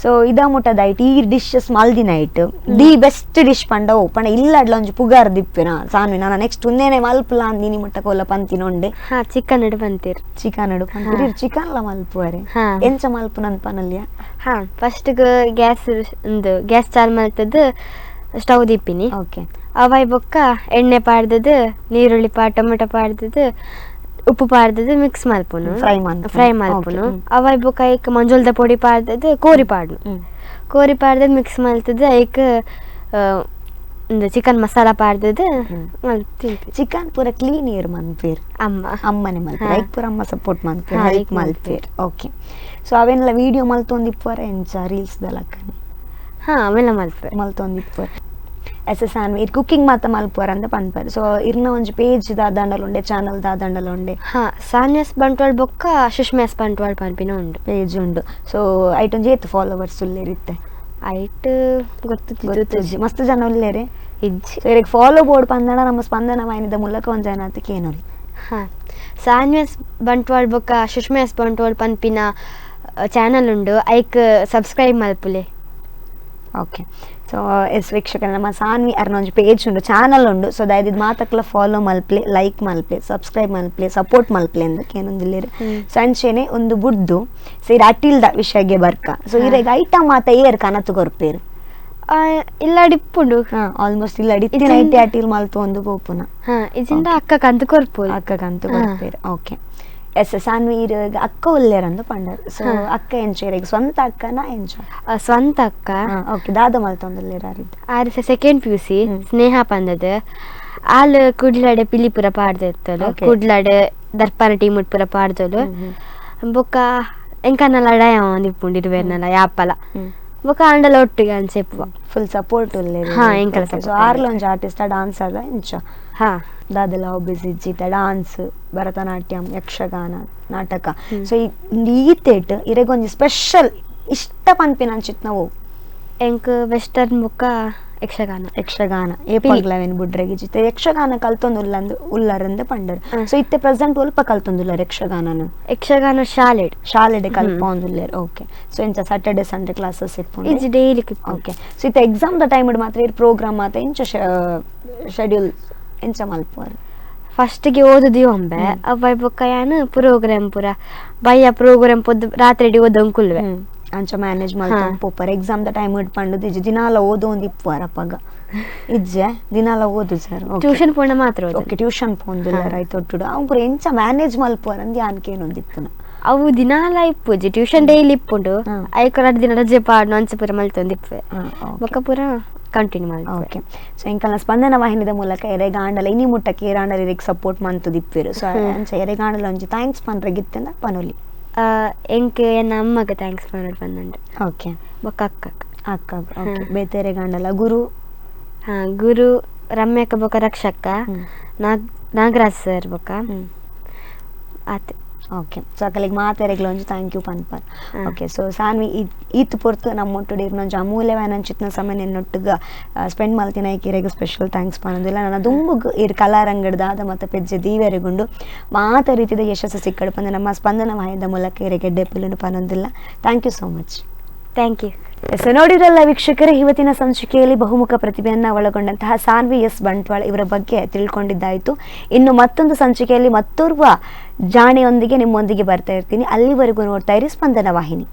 ಸೊ ಇದ ಮುಟ್ಟದ ಐಟ್ ಈ ಡಿಶಸ್ ಮಲ್ದಿನ ಐಟ್ the best dish ಪಂಡ ಓ ಪಂಡ ಇಲ್ಲಡ್ಲ ಒಂಜಿ ಪುಗಾರ್ ದಿಪ್ಪೆನ ಸಾನ್ವಿ ನಾನು ನೆಕ್ಸ್ಟ್ ಉಂದೇನೆ ಮಲ್ಪುಲ ಅಂದಿನಿ ಮುಟ್ಟ ಕೋಲ ಪಂತಿನ ಉಂಡೆ. ಹಾ, ಚಿಕನ್ ಇಡು ಬಂತೀರ್. ಚಿಕನ್ ಇಡು ಪಂತಿರ್, ಚಿಕನ್ ಲ ಮಲ್ಪುವರೆ? ಎಂಚ ಮಲ್ಪುನಂತ ಪನಲ್ಯ? ಹಾ, ಫಸ್ಟ್ ಗ್ಯಾಸ್ ಒಂದು ಗ್ಯಾಸ್ ಚಾಲು ಮಲ್ತದ್ದು ಸ್ಟವ್ ದಿಪ್ಪಿನಿ. ಅವಾಯ್ ಬೊಕ್ಕ ಎಣ್ಣೆ ಪಾಡ್ದದು, ನೀರುಳ್ಳಿ ಪಾ ಟೊಮೆಟೊ ಪಾಡ್ದದು, ಉಪ್ಪು ಪಾಡ್ದದು ಮಿಕ್ಸ್ ಮಲ್ಪುನು. ಫ್ರೈ ಮಲ್ಪುನು. ಫ್ರೈ ಮಲ್ಪುನು. ಅವಾಯ್ ಬೊಕ್ಕ ಐಕ್ ಮಂಜೊಲ್ದ ಪೊಡಿ ಪಾಡ್ದದು ಕೋರಿ ಪಾಡ್ನು. ಕೋರಿ ಪಾಡ್ದದು ಮಿಕ್ಸ್ ಮಲ್ತದು ಐಕ್ ಇಂದು ಚಿಕನ್ ಮಸಾಲ ಪಾಡ್ದದು ಮಲ್ತ್ ತಿನ್ಪಿ. ಚಿಕನ್ ಪೂರ ಕ್ಲೀನ್ ಏರ್ ಮನ್ಪೇರ್? ಅಮ್ಮ. ಅಮ್ಮನೆ ಮಲ್ಪೇರ್? ಐಕ್ ಪೂರ ಅಮ್ಮ ಸಪೋರ್ಟ್ ಮನ್ಪೇರ್, ಹೆಲ್ಪ್ ಮಲ್ಪೇರ್? ಓಕೆ. ಸೊ ಅವೆನ್ಲ ವಿಡಿಯೋ ಮಲ್ತೊಂದಿಪ್ಪುವರ ಎಂಚ ರೀಲ್ಸ್ ದಲಕ್ಕನೆ? ಹಾ, ಅವೆಲ್ಲ ಮಲ್ಪೆ. ಮಲ್ತೊಂದಿಪ್ಪುವರ್. ಎಸ್ ಎಸ್ ಸಾನ್ವಿ, ಇರ್ ಕುಕ್ಕಿಂಗ್ ಮಾತ ಮಲ್ಪುವರ ಅಂತ ಪನ್ಪರ್. ಸೊ ಇರ್ನ ಒಂಜಿ ಪೇಜ್ ದಾದಂಡಲ ಉಂಡೆ, ಚಾನಲ್ ದಾದಂಡಲ ಉಂಡೆ? ಹಾ, ಸಾನ್ಯಸ್ ಬಂಟ್ವಾಳ್ ಬೊಕ್ಕ ಸುಷ್ಮ್ಯಾಸ್ ಬಂಟ್ವಾಳ್ ಪನ್ಪಿನ ಉಂಡು. ಪೇಜ್ ಉಂಡು. ಸೊ ಐಟ್ ಒಂಜಿ ಏತ್ ಫಾಲೋವರ್ಸ್ ಉಲ್ಲೆರ್ ಇತ್ತೆ? ಐಟ್ ಗೊತ್ತು. ಗೊತ್ತುಜ್ಜಿ. ಮಸ್ತ್ ಜನ ಉಲ್ಲೆರೆ? ಇಜ್ಜಿ. ಸೊ ಇರೆಗ್ ಫಾಲೋ ಬೋರ್ಡ್ ಪಂದಣ ನಮ್ಮ ಸ್ಪಂದನ ವಾಹಿನಿದ ಮೂಲಕ ಒಂಜಿ ಜನ ಕೇನೊಲಿ. ಹಾ, ಸಾನ್ಯಸ್ ಬಂಟ್ವಾಳ್ ಬೊಕ್ಕ ಸುಷ್ಮ್ಯಾಸ್ ಬಂಟ್ವಾಳ್ ಪನ್ಪಿನ ಚಾನಲ್ ಉಂಡು, ಐಕ್ ಸಬ್ಸ್ಕ್ರೈಬ್ ಮಲ್ಪುಲೆ. ಓಕೆ. ಸೊ ಎಸ್ ವೀಕ್ಷಕರ, ನಮ್ಮ ಸಾನ್ವಿ ಅರ್ನ ಒಂಜಿ ಪೇಜ್ ಉಂಡು, ಚಾನಲ್ ಉಂಡು. ಸೊ ದಯದಿದ್ ಮಾತಕ್ಲ ಫಾಲೋ ಮಲ್ಪ್ಲೆ, ಲೈಕ್ ಮಲ್ಪ್ಲೆ, ಸಬ್ಸ್ಕ್ರೈಬ್ ಮಲ್ಪ್ಲೆ, ಸಪೋರ್ಟ್ ಮಲ್ಪ್ಲೆ ಅಂದ್ ಕೇನೊಂದಿಲ್ಲೆರ್. ಸೊ ಅಂಚೆನೆ ಒಂದು ಬುಡ್ದು ಸೊ ಇರ್ ಅಟಿಲ್ದ ವಿಷಯಗೆ ಬರ್ಕ. ಸೊ ಇರೆಗ್ ಐಟಮ್ ಮಾತ ಏರ್ ಕನತು ಕೊರ್ಪೇರು? ಇಲ್ಲ ಡಿಪ್ಪುಂಡು. ಆಲ್ಮೋಸ್ಟ್ ಇಲ್ಲ ಇತ್ತಿನ ಐಟಿ ಅಟಿಲ್ ಮಲ್ತು ಒಂದು ಪೋಪುನ. ಹಾ, ಇಜಿಂದ ಅಕ್ಕ ಕಂತು ಕೊರ್ಪು. ಅಕ್ಕ ಕಂತು ಕೊರ್ಪೇರು. ಓಕೆ. ಎಸ್ ಸಾನ್ವಿ, ಇರ್ ಅಕ್ಕ ಉಲ್ಲೇರಂದು ಪಂಡರ್. ಸೊ ಅಕ್ಕ ಎಂಚ, ಇರೆಗ್ ಸ್ವಂತ ಅಕ್ಕನ ಎಂಚ? ಸ್ವಂತ ಅಕ್ಕ. ಓಕೆ. ದಾದ ಮಲ್ತೊಂದುಲ್ಲೇರ್ ಆರಿದ್ದು? ಆರ್ ಸೆಕೆಂಡ್ ಪಿಯುಸಿ, ಸ್ನೇಹ ಪಂದದ. ಆಲ್ ಕುಡ್ಲಾಡೆ ಪಿಲಿಪುರ ಪಾಡ್ದಿತ್ತಲು. ಕುಡ್ಲಾಡೆ ದರ್ಪಣ ಟೀಮ್ ಪುರ ಪಾಡ್ದಲು. ಬೊಕ್ಕ ಎಂಕನ ಲಡಾಯ ಒಂದಿಪ್ಪುಂಡು ಇರ್ಬೇರ್ನಲ ಯಾಪಲ. ಬೊಕ್ಕ ಆಂಡಲ ಒಟ್ಟಿಗೆ ಅಂಚೆಪ್ಪುವ. Full support ಉಲ್ಲೇರ್? ಹಾ, ಎಂಕಲ ಸೊ support. ಆರ್ಲ ಒಂಜಿ ಆರ್ಟಿಸ್ಟ್, ಡಾನ್ಸ್ ಅದ ಎಂಚ? ಹಾ. ದಾದಲ ಹಾಬೀಸ್ ಇಜ್ಜಿತ? ಡಾನ್ಸ್, ಭರತನಾಟ್ಯಂ, ಯಕ್ಷಗಾನ, ನಾಟಕ. ಸೊ ಈತೇಟ್ ಇರೆಗೊಂಜಿ ಸ್ಪೆಷಲ್ ಇಷ್ಟ ಪನ್ಪಿನ ಅಂಚಿತ್ ನಾವು? ಎಂಕ್ ವೆಸ್ಟರ್ನ್ ಬೊಕ್ಕ ಯಕ್ಷಗಾನ. ಯಕ್ಷಗಾನ ಏಪಗ್ಲ ಅವೇನ್ ಬುಡ್ರೆಗ್ ಇಜ್ಜಿತ. ಯಕ್ಷಗಾನ ಕಲ್ತೊಂದು ಉಲ್ಲಂದು ಉಲ್ಲರಂದ್ ಪಂಡರ್. ಸೊ ಇತ್ತೆ ಪ್ರೆಸೆಂಟ್ ಒಲ್ಪ ಕಲ್ತೊಂದುಲ್ಲರ್ ಯಕ್ಷಗಾನನ? ಯಕ್ಷಗಾನ ಶಾಲೆಡ್. ಶಾಲೆಡ್ ಕಲ್ಪೊಂದುಲ್ಲೆರ್. ಓಕೆ. ಸೊ ಎಂಚ, ಸ್ಯಾಟರ್ಡೆ ಸಂಡೇ ಕ್ಲಾಸಸ್ ಇಪ್ಪುಂಡು? ಇಜ್ಜಿ, ಡೈಲಿ. ಓಕೆ. ಸೊ ಇತ್ತೆ ಎಕ್ಸಾಮ್ ದ ಟೈಮ್ ಮಾತ್ರ ಇರ್ ಪ್ರೋಗ್ರಾಮ್ ಮಾತ್ರ ಎಂಚ ಶೆಡ್ಯೂಲ್ ಎಂಚ ಮಲ್ಪುವರ್? ಫಸ್ಟ್ಗೆ ಓದುದು ಒಂಬೆ ಅವ್ವ ಬೊಕ್ಕ ಯಾನ್ ಪ್ರೋಗ್ರಾಮ್ ಪೂರ ಬಯ್ಯ ಪ್ರೋಗ್ರಾಮ್ ಪೊದ್ದು ರಾತ್ರಿ ಓದೊಂಕುಲ್ವೆ. ಅಂಚ ಮ್ಯಾನೇಜ್ ಮಲ್ತೊಂದು ಪೋಪರ್. ಎಕ್ಸಾಮ್ the time it ಪಂಡುದು ಇಜ್ಜಿ, ದಿನಾಲ ಓದೊಂದು ಇಪ್ಪುವರ್ ಅಪಗ? ಇಜ್ಜೆ, ದಿನಾಲ ಓದು ಸರ್? ಟ್ಯೂಷನ್ ಪೋಂಡ ಮಾತ್ರ. ಓಕೆ, ಟ್ಯೂಷನ್ ಪೋಂದಿಲ್ಲ. ರೈತ ಒಟ್ಟುಡು ಅವು ಪೂರ ಎಂಚ ಮ್ಯಾನೇಜ್ ಮಲ್ಪುವರ್ ಅಂದ್ ಯಾನ್ ಕೇನೊಂದು ಇಪ್ಪುನ. ಅವು ದಿನಾಲ ಇಪ್ಪುಜಿ, ಟ್ಯೂಷನ್ ಡೈಲಿ ಇಪ್ಪುಂಡು. ಐಕ್ ರಡ್ಡ್ ದಿನ ರಜೆ ಪಾಡ್ನು ಅಂಚ ಪೂರ ಮಲ್ತೊಂದು ಇಪ್ಪುವೆ. ಬೊಕ್ಕ ಪೂರ ಕಂಟಿನ್ಯೂ ಮಲ್ಪುವೆ. ಓಕೆ. ಸೊ ಎಂಕಲ್ನ ಸ್ಪಂದನ ವಾಹಿನಿದ ಮೂಲಕ ಎರೆಗಾಂಡಲ ಇನಿ ಮುಟ್ಟಕ್ಕೆ ಏರಾಂಡಲ ಇರೆಗ್ ಸಪೋರ್ಟ್ ಮಂತುದಿಪ್ಪೆರು. ಸೊ ಅಂಚ ಎರೆಗಾಂಡಲ ಒಂಜಿ thanks ಪನ್ರೆ ಗಿತ್ತಂದ ಪನೊಲಿ. ಎಂಕ್ ಎನ್ನ ಅಮ್ಮಗ್ thanks ಪನೊಡು ಪಂದುಂಡು. ಬೊಕ್ಕ ಅಕ್ಕಗ್. ಅಕ್ಕ. ಓಕೆ. ಬೇತೆ ಎರೆಗಾಂಡಲ ಗುರು? ಹಾ, ಗುರು ರಮ್ಯಕ್ಕ ಬೊಕ್ಕ ರಕ್ಷಕ್ಕ, ನಾಗರಾಜ್ ಸರ್ ಬೊಕ್ಕ ಆತ್. ಓಕೆ. ಸೊ ಅಕಲಿಗೆ ಮಾತೆರೆಗ್ಲ ಒಂಜಿ thank you ಪನ್ಪರ್. ಓಕೆ. ಸೊ ಸಾನ್ವಿ, ಈತ್ ಪೊರ್ತು ನಮ್ಮ ಒಟ್ಟುಡು ಇರ್ನೊಂಜಿ ಅಮೂಲ್ಯವಾಯಿನ ಅಂಚಿತ್ತಿನ ಸಮಯ ನಿನ್ನೊಟ್ಟುಗ ಸ್ಪೆಂಡ್ ಮಲ್ತಿನ ಇರೆಗ್ ಸ್ಪೆಷಲ್ thanks ಪನೊಂದಿಲ್ಲ. ನನ್ನ ದುಂಬುಗ್ ಇರ್ ಕಲಾರಂಗಡ್ ದಾದ ಮತ್ತ ಪೆಜ್ಜೆ ದೀವೆರೆಗುಂಡು ಮಾತ ರೀತಿದ ಯಶಸ್ಸು ಸಿಕ್ಕಡು ಪಂದ್ ನಮ್ಮ ಸ್ಪಂದನ ವಾಹಿನಿದ ಮೂಲಕ ಇರೆಗ್ ಎಡ್ಡೆಪ್ಪುಲುನು ಪನೊಂದಿಲ್ಲ. Thank you so much. Thank you. S, ನೋಡಿದ್ರಲ್ಲ ವೀಕ್ಷಕರೇ, ಇವತ್ತಿನ ಸಂಚಿಕೆಯಲ್ಲಿ ಬಹುಮುಖ ಪ್ರತಿಭೆಯನ್ನ ಒಳಗೊಂಡಂತಹ ಸಾನ್ವಿ ಎಸ್ ಬಂಟ್ವಾಳ್ ಇವರ ಬಗ್ಗೆ ತಿಳ್ಕೊಂಡಿದ್ದಾಯಿತು. ಇನ್ನು ಮತ್ತೊಂದು ಸಂಚಿಕೆಯಲ್ಲಿ ಮತ್ತೋರ್ವ ಜಾಣೆಯೊಂದಿಗೆ ನಿಮ್ಮೊಂದಿಗೆ ಬರ್ತಾ ಇರ್ತೀನಿ. ಅಲ್ಲಿವರೆಗೂ ನೋಡ್ತಾ ಇರಿ ಸ್ಪಂದನ ವಾಹಿನಿ.